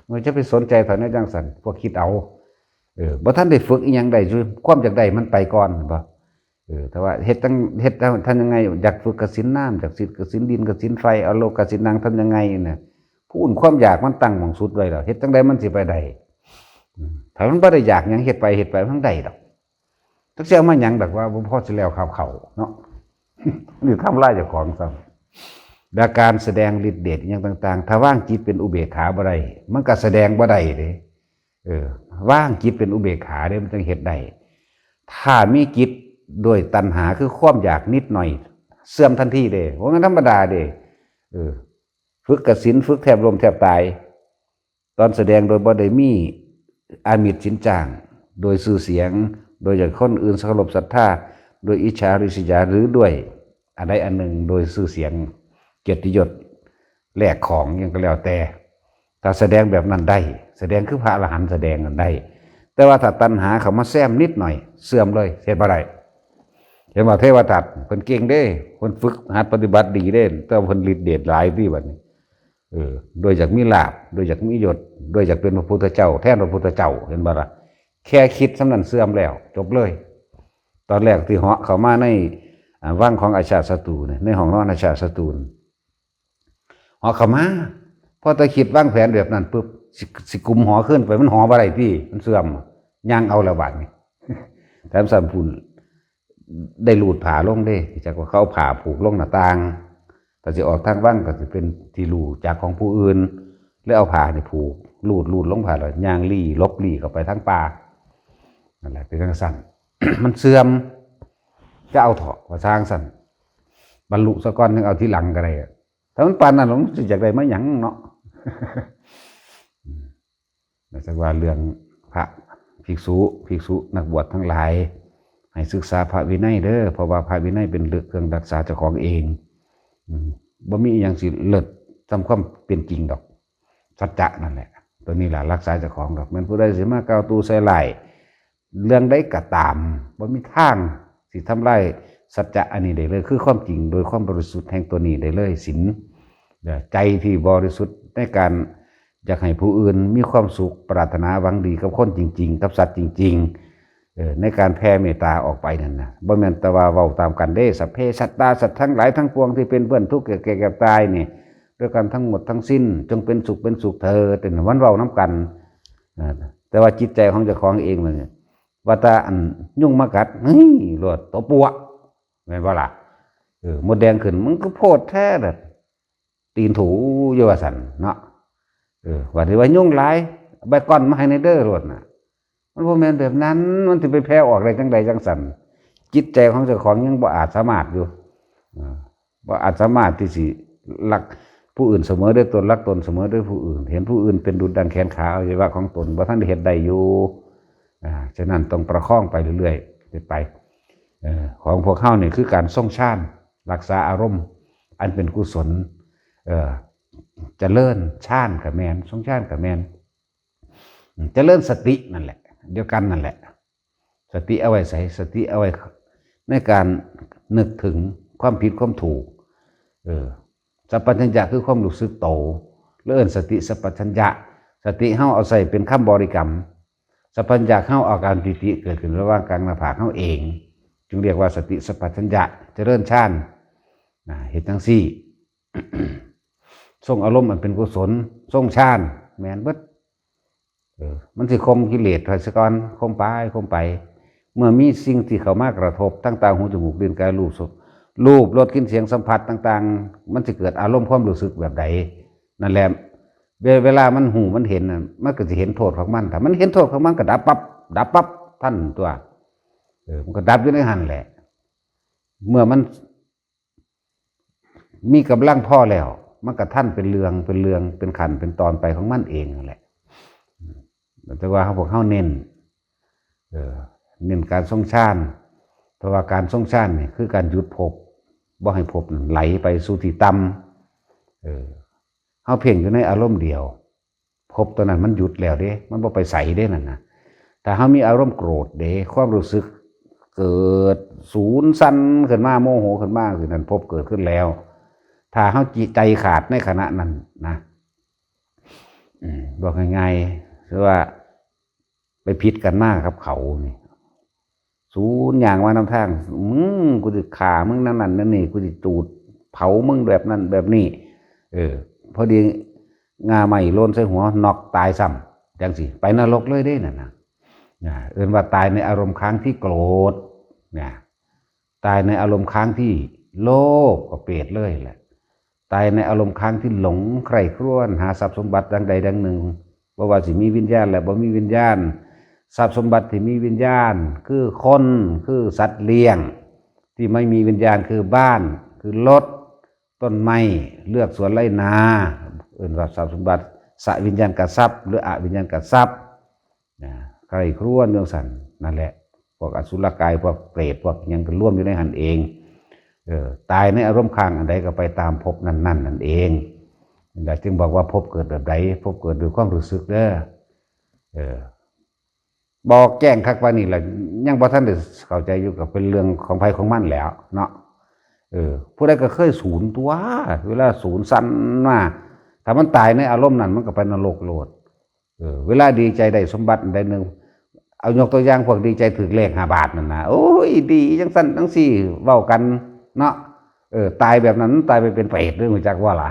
ເມື່ອຈະໄປສົນໃຈເທົ່າແນວຈັ່ງຊັ້ນ ພວກຄິດເອົາ. ເອີ ບໍ່ທັນໄດ້ຝຶກອີ່ຫຍັງໄດ້ຢູ່ ຄວາມຢາກໄດ້ມັນໄປກ່ອນ ເຫັນບໍ່? ເອີ ແຕ່ວ່າເຮັດຈັ່ງ ເຮັດທຳຍັງໄງ? ຢາກຝຶກກະສິນນ້ຳ ຢາກສິດກະສິນດິນ ກະສິນໄຟ ອາໂລກກະສິນໜັງ ທຳຍັງໄງນະ? ພູ້ນຄວາມຢາກມັນຕັ້ງໝ່ອງສຸດໄວ້ແລ້ວ ເຮັດຈັ່ງໃດມັນຊິໄປໄດ້? ອືມ ຖ້າມັນບໍ່ໄດ້ຢາກຫຍັງ ເຮັດໄປ ເຮັດໄປ ມັນໄດ້ດອກ. ຈັກຊິເອົາມາຫຍັງດອກ ວ່າບໍ່ພໍຊິແລ້ວຄາວເຂົ້າເນາະ ນີ້ທຳລາຍເຈົ້າຂອງຊ້ຳ. ແລະ ການສະແດງລິດເດດອີ່ຫຍັງຕ່າງໆ ຖ້າວາງຈິດເປັນອຸເບກຂາບໍ່ໄດ້ ມັນກໍສະແດງບໍ່ໄດ້ເດ້. ເອີ ວາງຈິດເປັນອຸເບກຂາເດ້ ມັນຈຶ່ງເຮັດໄດ້. ຖ້າມີຈິດດ້ວຍຕັນຫາ ຄືຄວາມຢາກນິດໜ້ອຍ ເສື່ອມທັນທີເດ້ ບໍ່ແມ່ນທຳມະດາເດ້. ເອີ ຝຶກກະສິນ ຝຶກແທບລົ້ມແທບຕາຍ ຕອນສະແດງໂດຍບໍ່ໄດ້ມີອາມິດສິນຈ້າງ, ໂດຍຊື່ສຽງ, ໂດຍຢາກໃຫ້ຄົນອື່ນເຄົາລົບສັດທາ, ໂດຍອິດສາລິສຍາ ຫຼື ດ້ວຍອັນໃດອັນໜຶ່ງ, ໂດຍຊື່ສຽງ, ກຽດຕິຍົດ, ແລກຂອງຫຍັງກໍແລ້ວແຕ່. ຖ້າສະແດງແບບນັ້ນໄດ້, ສະແດງຄືພະອະລະຫັນສະແດງນັ້ນໄດ້. ແຕ່ວ່າຖ້າຕັນຫາເຂົ້າມາແຊມນິດໜ້ອຍ, ເສື່ອມເລີຍ, ເຮັດບໍ່ໄດ້. ເຫັນບໍ່? ເທວະທັດເພິ່ນເກັ່ງເດ້, ເພິ່ນຝຶກຫັດປະຕິບັດດີເດ້, ແຕ່ວ່າເພິ່ນລິດເດດຫຼາຍຕິບັດນີ້. ເອີ ໂດຍຢາກມີລາບ, ໂດຍຢາກມີຍົດ, ໂດຍຢາກເປັນພະພຸດທະເຈົ້າ ແທນພະພຸດທະເຈົ້າ, ເຫັນບໍ່ລະ? ແຄ່ຄິດສ່ຳນັ້ນເສື່ອມແລ້ວ, ຈົບເລີຍ. ຕອນແລກທີ່ເຫາະເຂົ້າມາໃນ ອາ ວັງຂອງອາຊາດສັດຕູນີ້, ໃນຫ້ອງນອນອາຊາດສັດຕູນີ້ ເຫາະເຂົ້າມາ, ພໍແຕ່ຄິດວາງແຜນແບບນັ້ນປຶບ ຊິ ຊິກຸມຫໍຄືນໄປ, ມັນຫໍບໍ່ໄດ້ຕິ, ມັນເສື່ອມ, ຍ່າງເອົາແລ້ວບາດນີ້. ແຖມຊ້ຳພຸ້ນ ໄດ້ລູດຜ້າລົງເດ້, ຈັກວ່າເຂົາເອົາຜ້າຜູກລົງໜ້າຕ່າງ, ຖ້າຊິອອກທາງວັງກໍຊິເປັນທີ່ຮູ້ຈັກຂອງຜູ້ອື່ນ, ແລ້ວເອົາຜ້ານີ້ຜູກ, ລູດ, ລູດລົງຜ້າ ແລ້ວຍ່າງລີ້, ຫຼົບລີ້ເຂົ້າໄປທາງປ່າ. ນັ້ນແຫຼະ, ເປັນຈັ່ງຊັ້ນ. ມັນເສື່ອມ, ຈະເອົາເຖາະ, ວ່າຊະຈັ່ງຊັ້ນ. ບັນລຸສາກ່ອນ, ຍັງເອົາທີຫຼັງກໍໄດ້. ຖ້າມັນປານນັ້ນ, ມັນຊິຢາກໄດ້ມາຫຍັງເນາະ? ແລະ ຈັກວ່າເລື່ອງພະ ພິກສຸ, ພິກສຸນັກບວດທັງຫຼາຍ, ໃຫ້ສຶກສາພະວິໄນເດີ, ເພາະວ່າພະວິໄນເປັນເລື່ອງເຄື່ອງຮັກສາເຈົ້າຂອງເອງ. ອືມ ບໍ່ມີອີ່ຫຍັງຊິເລີດສ່ຳຄວາມເປັນຈິງດອກ, ສັດຈະນັ້ນແຫຼະ. ຕົວນີ້ລະຮັກສາເຈົ້າຂອງດອກ. ແມ່ນຜູ້ໃດຊິມາກ່າວຕູ່ໃສ່ຮ້າຍ ເລື່ອງໃດກໍຕາມ, ບໍ່ມີທາງຊິທຳລາຍສັດຈະອັນນີ້ໄດ້ເລີຍ, ຄືຄວາມຈິງໂດຍຄວາມບໍລິສຸດແຫ່ງຕົວນີ້ໄດ້ເລີຍ, ສິນ. ໃຈທີ່ບໍລິສຸດໃນການຢາກໃຫ້ຜູ້ອື່ນມີຄວາມສຸກ, ປາດຖະໜາຫວັງດີກັບຄົນຈິງໆ, ກັບສັດຈິງໆ, ເອີ ໃນການແຜ່ເມດຕາອອກໄປນັ້ນນະ. ບໍ່ແມ່ນແຕ່ວ່າເວົ້າຕາມກັນເດ້, ສັບເພສັດຕາ, ສັດທັງຫຼາຍທັງປວງທີ່ເປັນເພື່ອນທຸກ ແກ່ເກັບຕາຍນີ້ ດ້ວຍກັນທັງໝົດທັງສິ້ນ, ຈົ່ງເປັນສຸກເປັນສຸກເຖີດ, ເປັນ ມັນເວົ້ານຳກັນ. ເອີ ແຕ່ວ່າຈິດໃຈຂອງເຈົ້າຂອງເອງນັ້ນ ວ່າແຕ່ອັນຍຸງມາກັດ ເຮີ້ຍ ໂລດ ຕົວປົວະ ແມ່ນບໍ່ລະ? ເອີ ມົດແດງຂຶ້ນ ມັນກໍໂພດແທ້ລະ ຕີນຖູຢູ່ວ່າຊັ້ນເນາະ. ເອີ ວ່າທີ່ວ່າຍຸງຫຼາຍ ໃບກ້ອນມາໃຫ້ແດ່ເດີໂລດນະ. ມັນບໍ່ແມ່ນແບບນັ້ນ, ມັນຊິໄປແຜ່ອອກໄດ້ຈັ່ງໃດຈັ່ງຊັ້ນ? ຈິດໃຈຂອງເຈົ້າຂອງຍັງບໍ່ອາດສາມາດຢູ່ ເອີ ບໍ່ອາດສາມາດທີ່ຊິລັກຜູ້ອື່ນສະເໝີດ້ວຍຕົນ, ລັກຕົນສະເໝີດ້ວຍຜູ້ອື່ນ, ເຫັນຜູ້ອື່ນເປັນດຸດດັ່ງແຂນຂາອະໄວຍະວະຂອງຕົນ, ບໍ່ທັນໄດ້ເຮັດໄດ້ຢູ່. ອາ ສະນັ້ນຕ້ອງປະຄອງໄປເລື້ອຍໆ ເຮັດໄປ. ເອີ ຂອງພວກເຮົານີ້ຄືການຊົງຊານ, ຮັກສາອາລົມອັນເປັນກຸສົນ, ເອີ ຈະເລີນຊານກະແມ່ນ, ຊົງຊານກະແມ່ນ, ຈະເລີນສະຕິນັ້ນແຫຼະ, ດຽວກັນນັ້ນແຫຼະ. ສະຕິເອົາໄວ້ໃສ? ສະຕິເອົາໄວ້ໃນການນຶກເຖິງຄວາມຜິດຄວາມຖືກ. ເອີ ສັມປະຊັນຍະຄືຄວາມຮູ້ສຶກໂຕ, ແລະ ເອີ້ນສະຕິສັມປະຊັນຍະ. ສະຕິເຮົາເອົາໃຊ້ເປັນຄຳບໍລິກຳ, ສັມປະຊັນຍະເຮົາເອົາການປີຕິເກີດຂຶ້ນລະຫວ່າງກາງໜ້າຜາກເຮົາເອງ, ຈຶ່ງຮຽກວ່າສະຕິສັມປະຊັນຍະ. ຈະເລີນຊານນະ, ເຮັດຈັ່ງຊີ້, ຊົງອາລົມອັນເປັນກຸສົນ, ຊົງຊານ, ແມ່ນເບິດ. ເອີ ມັນຊິຂົ່ມກິເລດໄປຊະກ່ອນ, ຂົ່ມໄປ, ຂົ່ມໄປ. ເມື່ອມີສິ່ງທີ່ເຂົ້າມາກະທົບ ທັງຕາ, ຫູ, ຈະມູກ, ລີ້ນ, ກາຍ, ຮູບ, ຮູບ, ລົດ, ກິ່ນ, ສຽງ, ສຳຜັດຕ່າງໆ, ມັນຊິເກີດອາລົມຄວາມຮູ້ສຶກແບບໃດ? ນັ້ນແຫຼະ, ເວ ເວລາມັນຮູ້ ມັນເຫັນນະ, ມັນກໍຊິເຫັນໂທດຂອງມັນ. ຖ້າມັນເຫັນໂທດຂອງມັນ ກໍດັບປັບ, ດັບປັບ, ທັນຕົວະ. ເອີ ມັນກໍດັບຢູ່ໃນຫັ້ນແຫຼະ. ເມື່ອມັນ ມີກຳລັງພໍແລ້ວ, ມັນກະທັນເປັນເລື່ອງເປັນເລື່ອງ, ເປັນຂັ້ນເປັນຕອນໄປຂອງມັນເອງຫັ້ນແຫຼະ. ແຕ່ວ່າເຮົາ, ພວກເຮົາເນັ້ນ, ເອີ, ເນັ້ນການຊົງຊານ, ເພາະວ່າການຊົງຊານນີ້ຄືການຢຸດພົບ, ບໍ່ໃຫ້ພົບນັ້ນໄຫຼໄປສູ່ທີ່ຕ່ຳ. ເອີ, ເຮົາເພໍ່ງຢູ່ໃນອາລົມດຽວ, ພົບຕົວນັ້ນມັນຢຸດແລ້ວເດ້, ມັນບໍ່ໄປໃສເດ້ນັ້ນນະ. ຖ້າເຮົາມີອາລົມໂກດເດ້, ຄວາມຮູ້ສຶກເກີດສູນສັ່ນຂຶ້ນມາ, ໂມໂຫຂຶ້ນມາ, ຄືນັ້ນພົບເກີດຂຶ້ນແລ້ວ. ຖ້າເຮົາຈິດໃຈຂາດໃນຂະນະນັ້ນນະ, ອືມ, ບອກງ່າຍໆ, ຄືວ່າໄປຜິດກັນມາກັບເຂົານີ້, ສູນຍ່າງມານຳທາງ, ມຶງ, ກູຊິຂ້າມຶງແນວນັ້ນແນວນີ້, ກູຊິຈູດເຜົາມຶງແບບນັ້ນແບບນີ້. ເອີ, ພໍດີງ່າໄມ້ຫຼົ່ນໃສ່ຫົວ, ນັອກຕາຍຊ້ຳ, ຈັ່ງຊີ້, ໄປນະລົກເລີຍເດ້ນັ້ນນະ. ນະ, ເອີ້ນວ່າຕາຍໃນອາລົມຄ້າງທີ່ໂກດ, ນະ, ຕາຍໃນອາລົມຄ້າງທີ່ໂລບ, ກໍເປດເລີຍແຫຼະ. ຕາຍໃນອາລົມຄ້າງທີ່ຫຼົງໃຄຮ່ຄວນຫາຊັບສົມບັດດັ່ງໃດດັ່ງໜຶ່ງ, ບໍ່ວ່າຊິມີວິນຍານ ແລະ ບໍ່ມີວິນຍານ. ຊັບສົມບັດທີ່ມີວິນຍານ ຄືຄົນ, ຄືສັດລ້ຽງ, ທີ່ບໍ່ມີວິນຍານ ຄືບ້ານ, ຄືລົດ, ຕົ້ນໄມ້, ເລືອກສວນໄລ່ນາ, ເອີ້ນວ່າຊັບສົມບັດ ສະວິນຍານກະຊັບ ຫຼື ອະວິນຍານກະຊັບ ນະ ໃຄ່ຄຣວນຈັ່ງຊັ້ນ ນັ້ນແຫຼະ ພວກອະສຸລະກາຍ ພວກເປດ ພວກຫຍັງກໍລວມຢູ່ໃນຫັ້ນເອງ. ເອີ ຕາຍໃນອາລົມຄ້າງອັນໃດກໍໄປຕາມພົບນັ້ນໆ ນັ້ນເອງ. ແລ້ວຈຶ່ງບອກວ່າພົບເກີດແບບໃດ? ພົບເກີດດ້ວຍຄວາມຮູ້ສຶກເດີ. ເອີ ບອກແຈ້ງຄັກປານນີ້ລະ ຍັງບໍ່ທັນໄດ້ເຂົ້າໃຈຢູ່ ກໍເປັນເລື່ອງຂອງໃຜຂອງມັນແຫຼ້ວເນາະ. ເອີ ຜູ້ໃດກໍເຄີຍສູນຕົວະ ເວລາສູນສັ່ນມາ ຖ້າມັນຕາຍໃນອາລົມນັ້ນ ມັນກໍໄປນະລົກໂລດ. ເອີ ເວລາດີໃຈໄດ້ສົມບັດອັນໃດໜຶ່ງ ເອົາຍົກຕົວຢ່າງພວກດີໃຈຖືກເລກຫ້າບາດນັ້ນນະ ໂອ້ຍ ດີຈັ່ງຊັ້ນຈັ່ງຊີ້ ເວົ້າກັນເນາະ. ເອີ ຕາຍແບບນັ້ນ ຕາຍໄປເປັນເປດເດີ ຮູ້ຈັກບໍ່ລະ?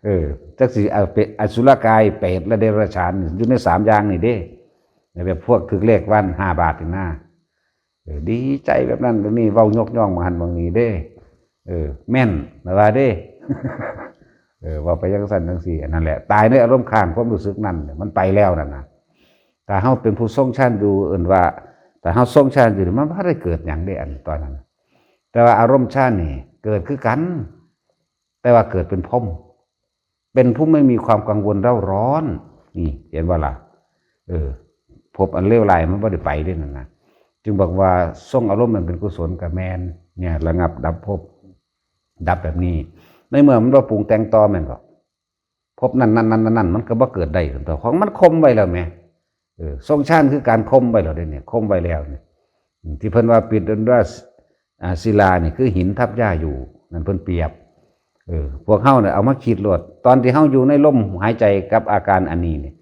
ເອີ ຈັກຊິເອົາເປ ອະສຸລະກາຍ ເປດ ແລະ ເດຍລະສານ ຢູ່ໃນສາມຢ່າງນີ້ເດ້. ແບບພວກຖືກເລກວັນຫ້າບາດນີ້ນະ ເອີ ດີໃຈແບບນັ້ນແບບນີ້ ເວົ້າຍົກຍ້ອງບາງຫັ້ນບາງນີ້ເດ້. ເອີ ແມ່ນລະວ່າເດ້. ເອີ ເວົ້າໄປຈັ່ງຊັ້ນຈັ່ງຊີ້ ອັນນັ້ນແຫຼະ ຕາຍໃນອາລົມຄ້າງຄວາມຮູ້ສຶກນັ້ນ ມັນໄປແລ້ວນັ້ນນະ. ຖ້າເຮົາເປັນຜູ້ຊົງຊານຢູ່ ເອີ້ນວ່າ ຖ້າເຮົາຊົງຊານຢູ່ນີ້ ມັນບໍ່ໄດ້ເກີດຫຍັງເດ້ ອັນຕອນນັ້ນ. ແຕ່ວ່າອາລົມຊານນີ້ເກີດຄືກັນ ແຕ່ວ່າເກີດເປັນພົມ ເປັນຜູ້ໄມ່ມີຄວາມກັງວົນເຣົາຮ້ອນ ນີ້ ເຫັນບໍ່ລະ? ເອີ ພົບອັນເລວຮ້າຍມັນບໍ່ໄດ້ໄປເດ້ນັ້ນນະ. ຈຶ່ງບອກວ່າຊົງອາລົມອັນເປັນກຸສົນກໍແມ່ນ ເນຍ ລະງັບດັບພົບ ດັບແບບນີ້ ໃນເມື່ອມັນບໍ່ປຸງແຕ່ງຕໍ່ແມ່ນບໍ່? ພົບນັ້ນໆໆໆ ມັນກໍບໍ່ເກີດໄດ້ ຂອງມັນຄົມໄວ້ແລ້ວແໝ. ເອີ ຊົງຊານຄືການຄົມໄວ້ແລ້ວເດ້ນີ້ ຄົມໄວ້ແລ້ວນີ້ ອາ ທີ່ເພິ່ນວ່າປິດ ອັນວ່າ ອາ ສິລານີ້ ຄືຫີນທັບຫຍ້າຢູ່ ນັ້ນເພິ່ນປຽບ. ເອີ ພວກເຮົານີ້ເອົາມາຄິດໂລດ ຕອນທີ່ເຮົາຢູ່ໃນລົມຫາຍໃຈກັບອາການອັນນີ້ນີ້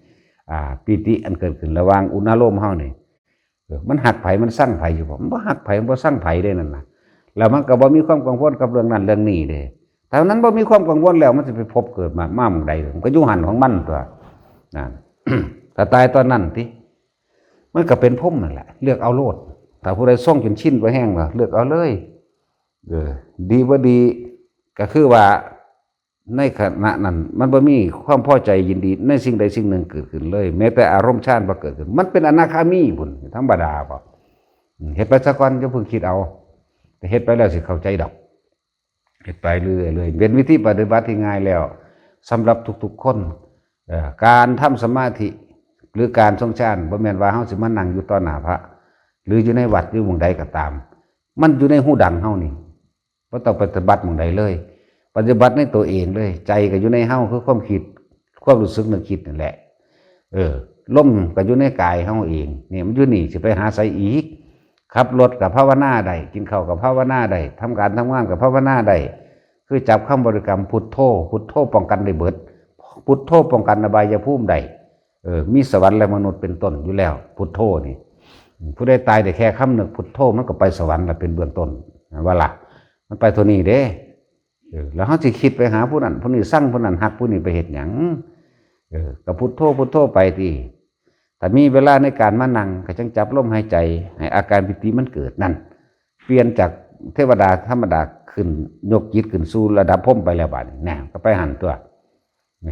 ອາ ປີຕິອັນເກີດຂຶ້ນລະຫວ່າງອຸນາລົມເຮົານີ້ ເອີ ມັນຮັກໃຜ ມັນຊັງໃຜຢູ່ບໍ່? ມັນບໍ່ຮັກໃຜ ມັນບໍ່ຊັງໃຜເດ້ນັ້ນນະ. ແລ້ວມັນກໍບໍ່ມີຄວາມກັງວົນກັບເລື່ອງນັ້ນເລື່ອງນີ້ເດ້. ຖ້າມັນບໍ່ມີຄວາມກັງວົນແລ້ວ ມັນຊິໄປພົບເກີດມາ ມາໝ່ອງໃດ? ມັນກໍຢູ່ຫັ້ນຂອງມັນຕົວະ ນັ້ນ ຖ້າຕາຍຕອນນັ້ນຕິ ມັນກໍເປັນພົມນັ້ນແຫຼະ ເລືອກເອົາໂລດ. ຖ້າຜູ້ໃດຊົງຈົນຊິນບໍ່ແຮງລະ ເລືອກເອົາເລີຍ. ເອີ ດີບໍ່ດີ ກໍຄືວ່າ ໃນຂະນະນັ້ນມັນບໍ່ມີຄວາມພໍໃຈຍິນດີໃນສິ່ງໃດສິ່ງໜຶ່ງເກີດຂຶ້ນເລີຍ ແມ້ແຕ່ອາລົມຊານບໍ່ເກີດຂຶ້ນ ມັນເປັນອະນາຄາມີພຸ້ນ ທຳມະດາບໍ່? ເຮັດໄປຊະກ່ອນ ຢ່າເພິ່ງຄິດເອົາ ແຕ່ເຮັດໄປແລ້ວຊິເຂົ້າໃຈດອກ. ເຮັດໄປເລື້ອຍໆ ເປັນວິທີປະຕິບັດທີ່ງ່າຍແລ້ວ ສຳລັບທຸກໆຄົນ. ເອີ ການທຳສະມາທິ ຫຼື ການຊົງຊານ ບໍ່ແມ່ນວ່າເຮົາຊິມານັ່ງຢູ່ຕໍ່ໜ້າພະ ຫຼື ຢູ່ໃນວັດ ຢູ່ໝ່ອງໃດກໍຕາມ ມັນຢູ່ໃນຫູດັງເຮົານີ້. ບໍ່ຕ້ອງໄປປະຕິບັດໝ່ອງໃດເລີຍ ປະຕິບັດໃນຕົວເອງເລີຍ. ໃຈກໍຢູ່ໃນເຮົາ ຄືຄວາມຄິດ ຄວາມຮູ້ສຶກນຶກຄິດນັ້ນແຫຼະ. ເອີ ລົມກໍຢູ່ໃນກາຍເຮົາເອງນີ້ ມັນຢູ່ນີ້ ຊິໄປຫາໃສອີກ? ຂັບລົດກໍພາວະນາໄດ້ ກິນເຂົ້າກໍພາວະນາໄດ້ ທຳການທຳງານກໍພາວະນາໄດ້ ຄືຈັບຄຳບໍລິກຳພຸດໂທ ພຸດໂທປ້ອງກັນໄດ້ເບິດ ພຸດໂທປ້ອງກັນອະບາຍຍະພູມໄດ້. ເອີ ມີສະຫວັນ ແລະ ມະນຸດເປັນຕົ້ນຢູ່ແລ້ວ ພຸດໂທນີ້. ຜູ້ໃດຕາຍໄດ້ແຄ່ຄຳນຶກພຸດໂທ ມັນກໍໄປສະຫວັນລະ ເປັນເບື້ອງຕົ້ນ ແມ່ນບໍ່ລະ? ມັນໄປເທົ່ານີ້ເດ້. ເອີ ແລ້ວເຮົາຊິຄິດໄປຫາຜູ້ນັ້ນຜູ້ນີ້ ຊັງຜູ້ນັ້ນ ຮັກຜູ້ນີ້ ໄປເຮັດຫຍັງ? ເອີ ກໍພຸດໂທ ພຸດໂທໄປຕິ. ຖ້າມີເວລາໃນການມານັ່ງ ກໍຈັ່ງຈັບລົມຫາຍໃຈ ໃຫ້ອາການປີຕິມັນເກີດນັ້ນ ປ່ຽນຈາກເທວະດາທຳມະດາ ຂຶ້ນ ຍົກຈິດຂຶ້ນສູ່ລະດັບພົມໄປແລ້ວ ບາດນີ້ນະ ກໍໄປຫັ້ນຕົວະ.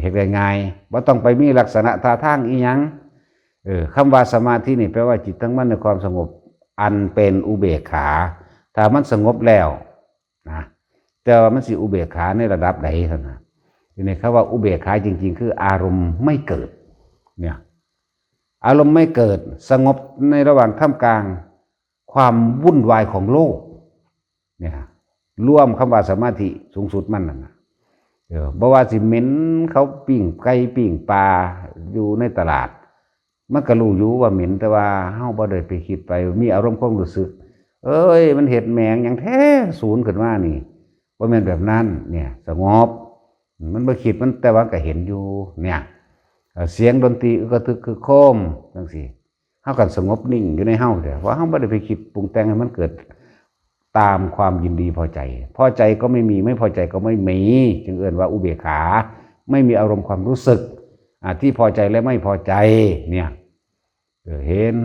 ເຮັດໄດ້ງ່າຍ ບໍ່ຕ້ອງໄປມີລັກສະນະທ່າທາງອີ່ຫຍັງ. ເອີ ຄຳວ່າສະມາທິນີ້ ແປວ່າຈິດຕັ້ງໝັ້ນໃນຄວາມສະຫງົບ ອັນເປັນອຸເບກຂາ. ຖ້າມັນສະຫງົບແລ້ວນະ ແຕ່ວ່າມັນຊິອຸເບກຂາໃນລະດັບໃດເທົ່ານັ້ນ. ທີນີ້ຄຳວ່າອຸເບກຂາຈິງໆ ຄືອາລົມໄມ່ເກີດ ເນຍ ອາລົມໄມ່ເກີດ ສະຫງົບໃນລະຫວ່າງທ່າມກາງຄວາມວຸ່ນວາຍຂອງໂລກ ເນຍ ລວມຄຳວ່າສະມາທິສູງສຸດມັນນັ້ນນະ. ເອີ ບໍ່ວ່າຊິເໝັນເຂົາປີ້ງໄກ່ປີ້ງປາຢູ່ໃນຕະຫຼາດ ມັນກໍຮູ້ຢູ່ວ່າເໝັນ ແຕ່ວ່າເຮົາບໍ່ໄດ້ໄປຄິດໄປ ມີອາລົມຄວາມຮູ້ສຶກ ເອີຍ ມັນເຫັດແມງຫຍັງແທ້ສູນຂຶ້ນມານີ້ ບໍ່ແມ່ນແບບນັ້ນ ເນຍ ສະຫງົບ ມັນບໍ່ຄິດ ມັນ ແຕ່ວ່າກໍເຫັນຢູ່ ເນຍ ເອີ ສຽງດົນຕີອຶກກະທຶກຄຶກໂຄມ ຈັ່ງຊີ້ ເຮົາກໍສະຫງົບນິ່ງຢູ່ໃນເຮົາເດ ເພາະເຮົາບໍ່ໄດ້ໄປຄິດປຸງແຕ່ງໃຫ້ມັນເກີດຕາມຄວາມຍິນດີພໍໃຈ ພໍໃຈກໍໄມ່ມີ ໄມ່ພໍໃຈກໍໄມ່ມີ ຈຶ່ງເອີ້ນວ່າອຸເບກຂາ ໄມ່ມີອາລົມຄວາມຮູ້ສຶກ ອາ ທີ່ພໍໃຈ ແລະ ໄມ່ພໍໃຈ ເນຍ ເອີ ເຫັນ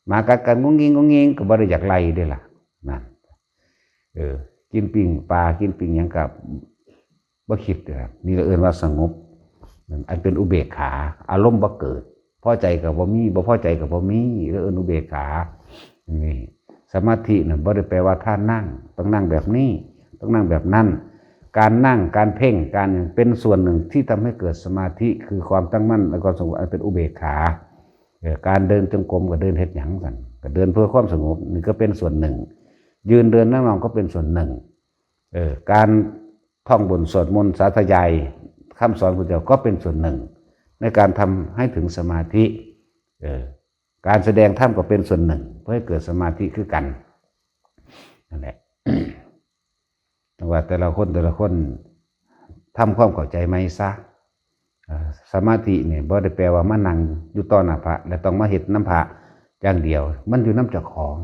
ໝາກັດກັນງຸ້ງງິງງຸ້ງງິງ ກໍບໍ່ໄດ້ຢາກໄລ່ເດ້ລະ ນັ້ນ ເອີ ກິນປີ້ງປາ ກິນປີ້ງຫຍັງກໍບໍ່ຄິດ ນີ້ລະເອີ້ນວ່າສະຫງົບ ອັນເປັນອຸເບກຂາ ອາລົມບໍ່ເກີດ ພໍໃຈກໍບໍ່ມີ ບໍ່ພໍໃຈກໍບໍ່ມີ ລະເອີ້ນອຸເບກຂາ. ນີ້ ສະມາທິນະ ບໍ່ໄດ້ແປວ່າທ່ານນັ່ງ ຕ້ອງນັ່ງແບບນີ້ ຕ້ອງນັ່ງແບບນັ້ນ ການນັ່ງ ການເພັ່ງ ການຫຍັງ ເປັນສ່ວນໜຶ່ງທີ່ທຳໃຫ້ເກີດສະມາທິ ຄືຄວາມຕັ້ງໝັ້ນ ແລະ ຄວາມສະຫງົບ ອັນເປັນອຸເບກຂາ. ເອີ ການເດີນຈົງກົມກໍເດີນເຮັດຫຍັງຊັ້ນ? ກໍເດີນເພື່ອຄວາມສະຫງົບ ນີ້ກໍເປັນສ່ວນໜຶ່ງ. ຢືນເດີນນັ່ງນອນກໍເປັນສ່ວນໜຶ່ງ. ເອີ ການທ່ອງບົນສວດມົນ ສາທະຍາຍຄຳສອນຂອງພະເຈົ້າກໍເປັນສ່ວນໜຶ່ງໃນການທຳໃຫ້ເຖິງສະມາທິ. ເອີ ການສະແດງທຳກໍເປັນສ່ວນໜຶ່ງເພື່ອໃຫ້ເກີດສະມາທິຄືກັນ. ນັ້ນແຫຼະ ແຕ່ວ່າແຕ່ລະຄົນ ແຕ່ລະຄົນທຳຄວາມເຂົ້າໃຈໃໝ່ຊະ. ເອີ ສະມາທິນີ້ບໍ່ໄດ້ແປວ່າມານັ່ງຢູ່ຕໍ່ໜ້າພະ ແລະ ຕ້ອງມາເຮັດນຳພະຢ່າງດຽວ. ມັນຢູ່ນຳເຈົ້າຂອງ.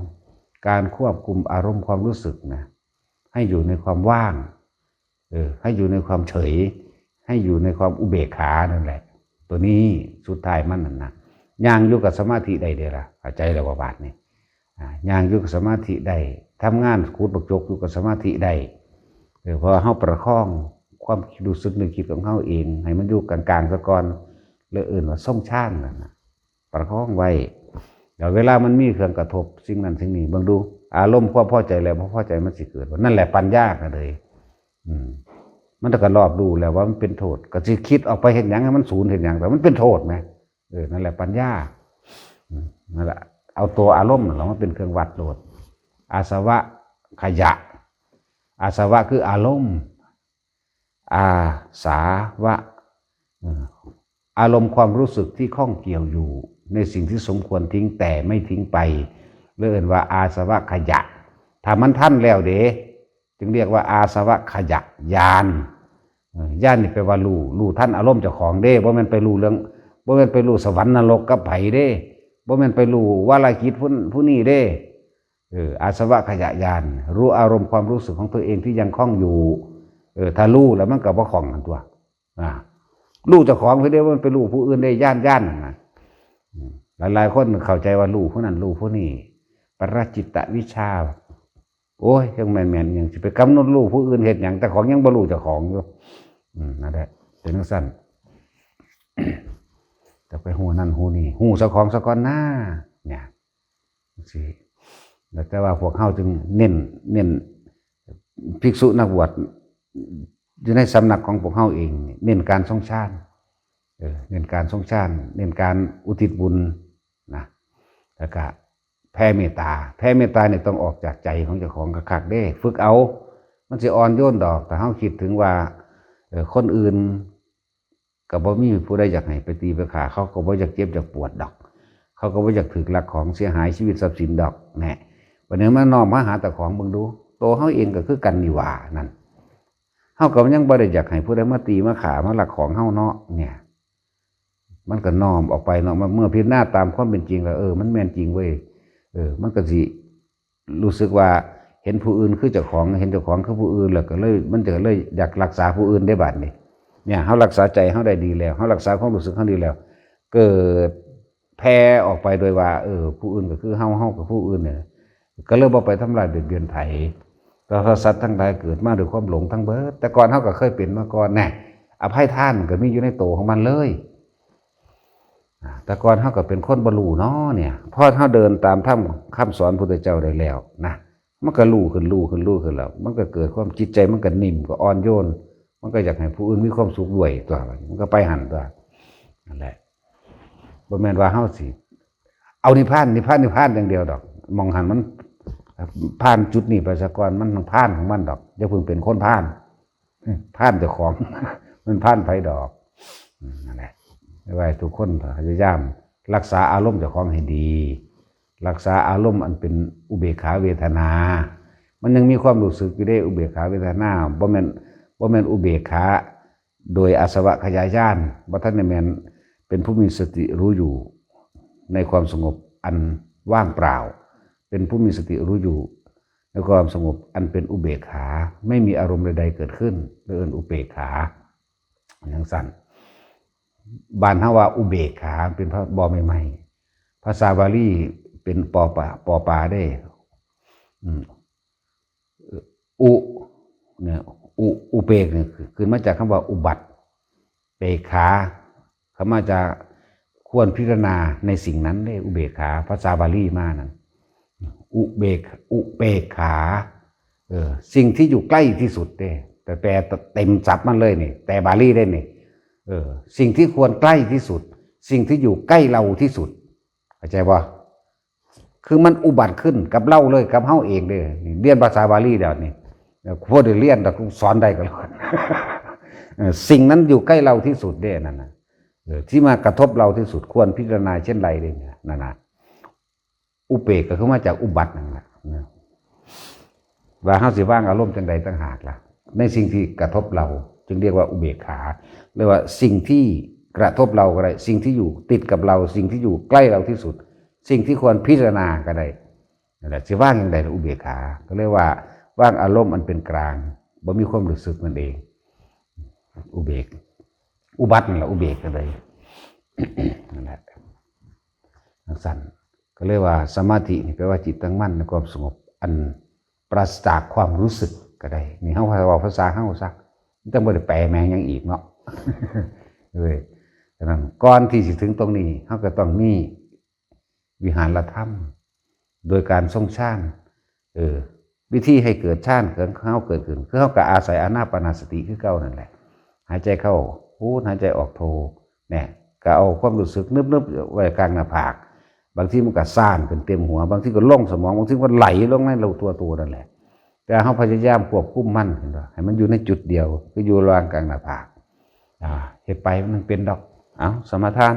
ການຄວບຄຸມອາລົມຄວາມຮູ້ສຶກນະ ໃຫ້ຢູ່ໃນຄວາມວ່າງ. ເອີ ໃຫ້ຢູ່ໃນຄວາມເສີຍ ໃຫ້ຢູ່ໃນຄວາມອຸເບກຂານັ້ນແຫຼະ. ຕົວນີ້ສຸດທ້າຍມັນນັ້ນນະ ຍ່າງຢູ່ກັບສະມາທິໄດ້ເດ້ລະ. ເຂົ້າໃຈແລ້ວບໍ່ບາດນີ້? ອາ ຍ່າງຢູ່ກັບສະມາທິໄດ້, ທຳງານຂູດບັກຈົກຢູ່ກັບສະມາທິໄດ້. ເອີ ເພາະເຮົາປະຄອງຄວາມຄິດ ຮູ້ສຶກ ນຶກຄິດຂອງເຮົາເອງ ໃຫ້ມັນຢູ່ກາງໆ ຊະກ່ອນ ແລ້ວເອີ້ນວ່າຊົງຊານນັ້ນນະ. ປະຄອງໄວ້ ແລ້ວເວລາມັນມີເຄື່ອງກະທົບສິ່ງນັ້ນສິ່ງນີ້ ເບິ່ງດູ ອາລົມຄວາມພໍໃຈ ແລະ ບໍ່ພໍໃຈມັນຊິເກີດ. ນັ້ນແຫຼະປັນຍາກະເລີຍ. ອືມ ມັນກໍລອບຮູ້ແລ້ວວ່າມັນເປັນໂທດ ກໍຊິຄິດອອກໄປເຮັດຫຍັງໃຫ້ມັນສູນ ເຮັດຫຍັງ ແຕ່ມັນເປັນໂທດແໝ. ເອີ ນັ້ນແຫຼະປັນຍາ. ອືມ ນັ້ນແຫຼະ ເອົາຕົວອາລົມນັ້ນລະມາເປັນເຄື່ອງວັດໂລດ. ອາສະວະຂະຍະ ອາສະວະຄືອາລົມ ອາສາວະ ເອີ ອາລົມຄວາມຮູ້ສຶກທີ່ຂ້ອງກ່ຽວຢູ່ໃນສິ່ງທີ່ສົມຄວນทิ้ງແຕ່ໄມ່ทิ้ງໄປ ເລີຍເອີ້ນວ່າອາສະວະຂະຍະ. ຖ້າມັນທັນແລ້ວເດ ຈຶ່ງຮຽກວ່າອາສະວະຂະຍະຍານ. ເອີ ຍານນີ້ແປວ່າຮູ້ ຮູ້ທັນອາລົມເຈົ້າຂອງເດ້ ບໍ່ແມ່ນໄປຮູ້ເລື່ອງ ບໍ່ແມ່ນໄປຮູ້ສະຫວັນນະລົກກັບໃຜເດ້ ບໍ່ແມ່ນໄປຮູ້ວາລະຈິດຜູ້ ຜູ້ນີ້ເດ້. ເອີ ອາສະວະຂະຍະຍານ ຮູ້ອາລົມຄວາມຮູ້ສຶກຂອງຕົວເອງທີ່ຍັງຄົງຢູ່. ເອີ ຖ້າຮູ້ແລ້ວມັນກໍບໍ່ຂ້ອງຫັ້ນຕົວະ. ອາ ຮູ້ເຈົ້າຂອງເພິ່ນເດ້ ມັນໄປຮູ້ຜູ້ອື່ນໄດ້ ຍານ ຍານນັ້ນນະ. ອືມ ຫຼາຍໆຄົນເຂົ້າໃຈວ່າຮູ້ຜູ້ນັ້ນ ຮູ້ຜູ້ນີ້ ປະຣະຈິດຕະວິຊາ. ໂອ້ຍ ຈັ່ງແມ່ນໆ ຫຍັງ ຊິໄປກຳນົດຮູ້ຜູ້ອື່ນເຮັດຫຍັງ ເຈົ້າຂອງຍັງບໍ່ຮູ້ເຈົ້າຂອງຢູ່. ອືມ ນັ້ນແຫຼະ ເປັນຈັ່ງຊັ້ນ. ຈະໄປຮູ້ນັ້ນຮູ້ນີ້ ຮູ້ເຈົ້າຂອງຊະກ່ອນນາ ເນຍ. ຈັ່ງຊີ້ ແລ້ວແຕ່ວ່າພວກເຮົາຈຶ່ງເນັ້ນ ເນັ້ນ ພິກສຸນັກບວດຢູ່ໃນສຳນັກຂອງພວກເຮົາເອງນີ້ ເນັ້ນການຊົງຊານ. ເອີ ເນັ້ນການຊົງຊານ ເນັ້ນການອຸທິດບຸນນະ ແລ້ວກະແຜ່ເມດຕາ. ແຜ່ເມດຕານີ້ຕ້ອງອອກຈາກໃຈຂອງເຈົ້າຂອງຄັກໆເດ້ ຝຶກເອົາ. ມັນຊິອ່ອນໂຍນດອກ ຖ້າເຮົາຄິດເຖິງວ່າ ເອີ ຄົນອື່ນ ກໍບໍ່ມີຜູ້ໃດຢາກໃຫ້ໄປຕີໄປຂ້າ ເຂົາກໍບໍ່ຢາກເຈັບຢາກປວດດອກ ເຂົາກໍບໍ່ຢາກຖືກລັກຂອງເສຍຫາຍຊີວິດຊັບສິນດອກ ແນ່. ບັດນີ້ມານ້ອມມາຫາເຈົ້າຂອງເບິ່ງດູ ໂຕເຮົາເອງກໍຄືກັນນີ້ຫວ່າ ນັ້ນ ເຮົາກໍຍັງບໍ່ໄດ້ຢາກໃຫ້ຜູ້ໃດມາຕີມາຂ້າມາລັກຂອງເຮົາເນາະ ເນຍ. ມັນກໍນ້ອມອອກໄປເນາະ ເມື່ອພິຈາລະນາຕາມຄວາມເປັນຈິງແລ້ວ ເອີ ມັນແມ່ນຈິງເວີ້ຍ ເອີ ມັນກໍຊິ ຮູ້ສຶກວ່າເຫັນຜູ້ອື່ນຄືເຈົ້າຂອງ ເຫັນເຈົ້າຂອງຄືຜູ້ອື່ນ ແລ້ວກໍເລີຍ ມັນກໍເລີຍຢາກລັກສາຜູ້ອື່ນໄດ້ບາດນີ້. ເນຍ ເຮົາລັກສາໃຈເຮົາໄດ້ດີແລ້ວ ເຮົາລັກສາຄວາມຮູ້ສຶກເຮົາດີແລ້ວ ເກີດແຜ່ອອກໄປໂດຍວ່າ ເອີ ຜູ້ອື່ນກໍຄືເຮົາ ເຮົາກໍຄືຜູ້ອື່ນ ກໍເລີຍບໍ່ໄປທຳລາຍບຽດບຽນໃຜ. ແຕ່ວ່າສັດທັງຫຼາຍເກີດມາດ້ວຍຄວາມຫຼົງທັງເບິດ ແຕ່ກ່ອນເຮົາກໍເຄີຍເປັນມາກ່ອນ ແນ່ ອະໄພທານກໍມີຢູ່ໃນໂຕຂອງມັນເລີຍ. ອາ ແຕ່ກ່ອນເຮົາກໍເປັນຄົນບໍ່ຮູ້ເນາະເນຍ ພໍເຮົາເດີນຕາມທຳຄຳສອນພຸດທະເຈົ້າໄດ້ແລ້ວນະ ມັນກໍຮູ້ຂຶ້ນ ຮູ້ຂຶ້ນ ຮູ້ຂຶ້ນແລ້ວ ມັນກໍເກີດຄວາມ ຈິດໃຈມັນກໍນິ່ມ ກໍອ່ອນໂຍນ ມັນກໍຢາກໃຫ້ຜູ້ອື່ນມີຄວາມສຸກດ້ວຍຕົວະ ມັນກໍໄປຫັ້ນຕົວະ. ນັ້ນແຫຼະ ບໍ່ແມ່ນວ່າເຮົາຊິເອົານິບພານ ນິບພານ ນິບພານຢ່າງດຽວດອກ ໝ່ອງຫັ້ນມັນ ຜ່ານຈຸດນີ້ໄປສາກ່ອນ ມັນຕ້ອງຜ່ານຂອງມັນດອກ ຢ່າເພິ່ງເປັນຄົນຜ່ານ. ພານເຈົ້າຂອງ ມັນພານໃຜດອກ. ອືມ ນັ້ນແຫຼະ ໃຫ້ທຸກຄົນພະຍາຍາມຮັກສາອາລົມເຈົ້າຂອງໃຫ້ດີ ຮັກສາອາລົມອັນເປັນອຸເບກຂາເວທະນາ. ມັນຍັງມີຄວາມຮູ້ສຶກຢູ່ເດ້ ອຸເບກຂາເວທະນາ ບໍ່ແມ່ນ ບໍ່ແມ່ນອຸເບກຂາໂດຍອາສະວະຂະຍາຍານ ບໍ່ທັນໄດ້ແມ່ນ ເປັນຜູ້ມີສະຕິຮູ້ຢູ່ໃນຄວາມສະຫງົບອັນວ່າງເປົ່າ ເປັນຜູ້ມີສະຕິຮູ້ຢູ່ ໃນຄວາມສະຫງົບອັນເປັນອຸເບກຂາ ໄມ່ມີອາລົມໃດໆເກີດຂຶ້ນ ເອີ້ນອຸເປກຂາ ຈັ່ງຊັ້ນ. ບ້ານເຮົາວ່າອຸເບກຂາ ເປັນ ບໍ່ໃໝ່ໆ ພາສາບາລີເປັນ ປໍປາ ປໍປາເດ້ ອືມ ອຸ ເນຍ ອຸ ອຸເປກນີ້ ຂຶ້ນມາຈາກຄຳວ່າອຸບັດ ເປກຂາ ຄຳມາຈາກຄວນພິຈາລະນາໃນສິ່ງນັ້ນເດ້ ອຸເບກຂາ ພາສາບາລີມານັ້ນ ອຸເບກ ອຸເປກຂາ ເອີ ສິ່ງທີ່ຢູ່ໃກ້ທີ່ສຸດເດ້. ແຕ່ ແປເຕັມສັບມັນເລີຍນີ້ ແປບາລີເດ້ນີ້. ເອີ ສິ່ງທີ່ຄວນໃກ້ທີ່ສຸດ ສິ່ງທີ່ຢູ່ໃກ້ເຮົາທີ່ສຸດ ເຂົ້າໃຈບໍ່? ຄືມັນອຸບັດຂຶ້ນກັບເຮົາເລີຍ ກັບເຮົາເອງເດ້. ນີ້ລຽນພາສາບາລີແລ້ວນີ້ ເອີ ບໍ່ໄດ້ລຽນດອກ ສອນໄດ້ກໍແລ້ວກັນ. ເອີ ສິ່ງນັ້ນຢູ່ໃກ້ເຮົາທີ່ສຸດເດ້ ອັນນັ້ນນະ. ເອີ ທີ່ມາກະທົບເຮົາທີ່ສຸດ ຄວນພິຈາລະນາເຊັ່ນໃດເດ້ ນັ້ນນະ. ອຸເບກກໍຄືມາຈາກອຸບັດນັ້ນລະນະ ວ່າເຮົາຊິວາງອາລົມຈັ່ງໃດຕ່າງຫາກລະ ໃນສິ່ງທີ່ກະທົບເຮົາ ຈຶ່ງຮຽກວ່າອຸເບກຂາ. ຫຼືວ່າສິ່ງທີ່ກະທົບເຮົາກໍໄດ້ ສິ່ງທີ່ຢູ່ຕິດກັບເຮົາ ສິ່ງທີ່ຢູ່ໃກ້ເຮົາທີ່ສຸດ ສິ່ງທີ່ຄວນພິຈາລະນາກໍໄດ້ ນັ້ນແຫຼະ. ຊິວາງຢ່າງໃດລະອຸເບກຂາ? ກໍເລີຍວ່າວາງອາລົມອັນເປັນກາງ ບໍ່ມີຄວາມຮູ້ສຶກນັ້ນເອງ. ອຸເບກ ອຸບັດນັ້ນລະ ອຸເບກກໍໄດ້ ນັ້ນແຫຼະ. ຈັ່ງຊັ້ນ ກໍເລີຍວ່າສະມາທິນີ້ແປວ່າຈິດຕັ້ງໝັ້ນໃນຄວາມສະຫງົບ ອັນປາສະຈາກຄວາມຮູ້ສຶກກໍໄດ້. ນີ້ເຮົາເວົ້າພາສາເຮົາຊະ ຈັ່ງບໍ່ໄດ້ແປແມ່ນຫຍັງອີກເນາະ. ເອີ ສະນັ້ນ ກ່ອນທີ່ຊິເຖິງຕົງນີ້ ເຮົາກໍຕ້ອງມີວິຫານລະທຳ ໂດຍການຊົງຊານ. ເອີ ວິທີໃຫ້ເກີດຊານຂອງເຮົາເກີດຂຶ້ນ ຄືເຮົາກໍອາໄສອານາປານະສະຕິຄືເກົ່ານັ້ນແຫຼະ. ຫາຍໃຈເຂົ້າ ຫາຍໃຈອອກໂທ ແນ່ ກໍເອົາຄວາມຮູ້ສຶກນຶບໆໄວ້ກາງໜ້າຜາກ. ບາງທີມັນກໍສ້ານຂຶ້ນເຕັມຫົວ ບາງທີກໍລົງສະໝອງ ບາງທີກໍໄຫຼລົງໃນຕົວໂຕນັ້ນແຫຼະ. ແຕ່ເຮົາພະຍາຍາມຄວບຄຸມມັນ ເຫັນບໍ່ ໃຫ້ມັນຢູ່ໃນຈຸດດຽວ ຄືຢູ່ລະຫວ່າງກາງໜ້າຜາກ. ອາ ເຮັດໄປມັນເປັນດອກ. ເອົາ ສະມາທານ.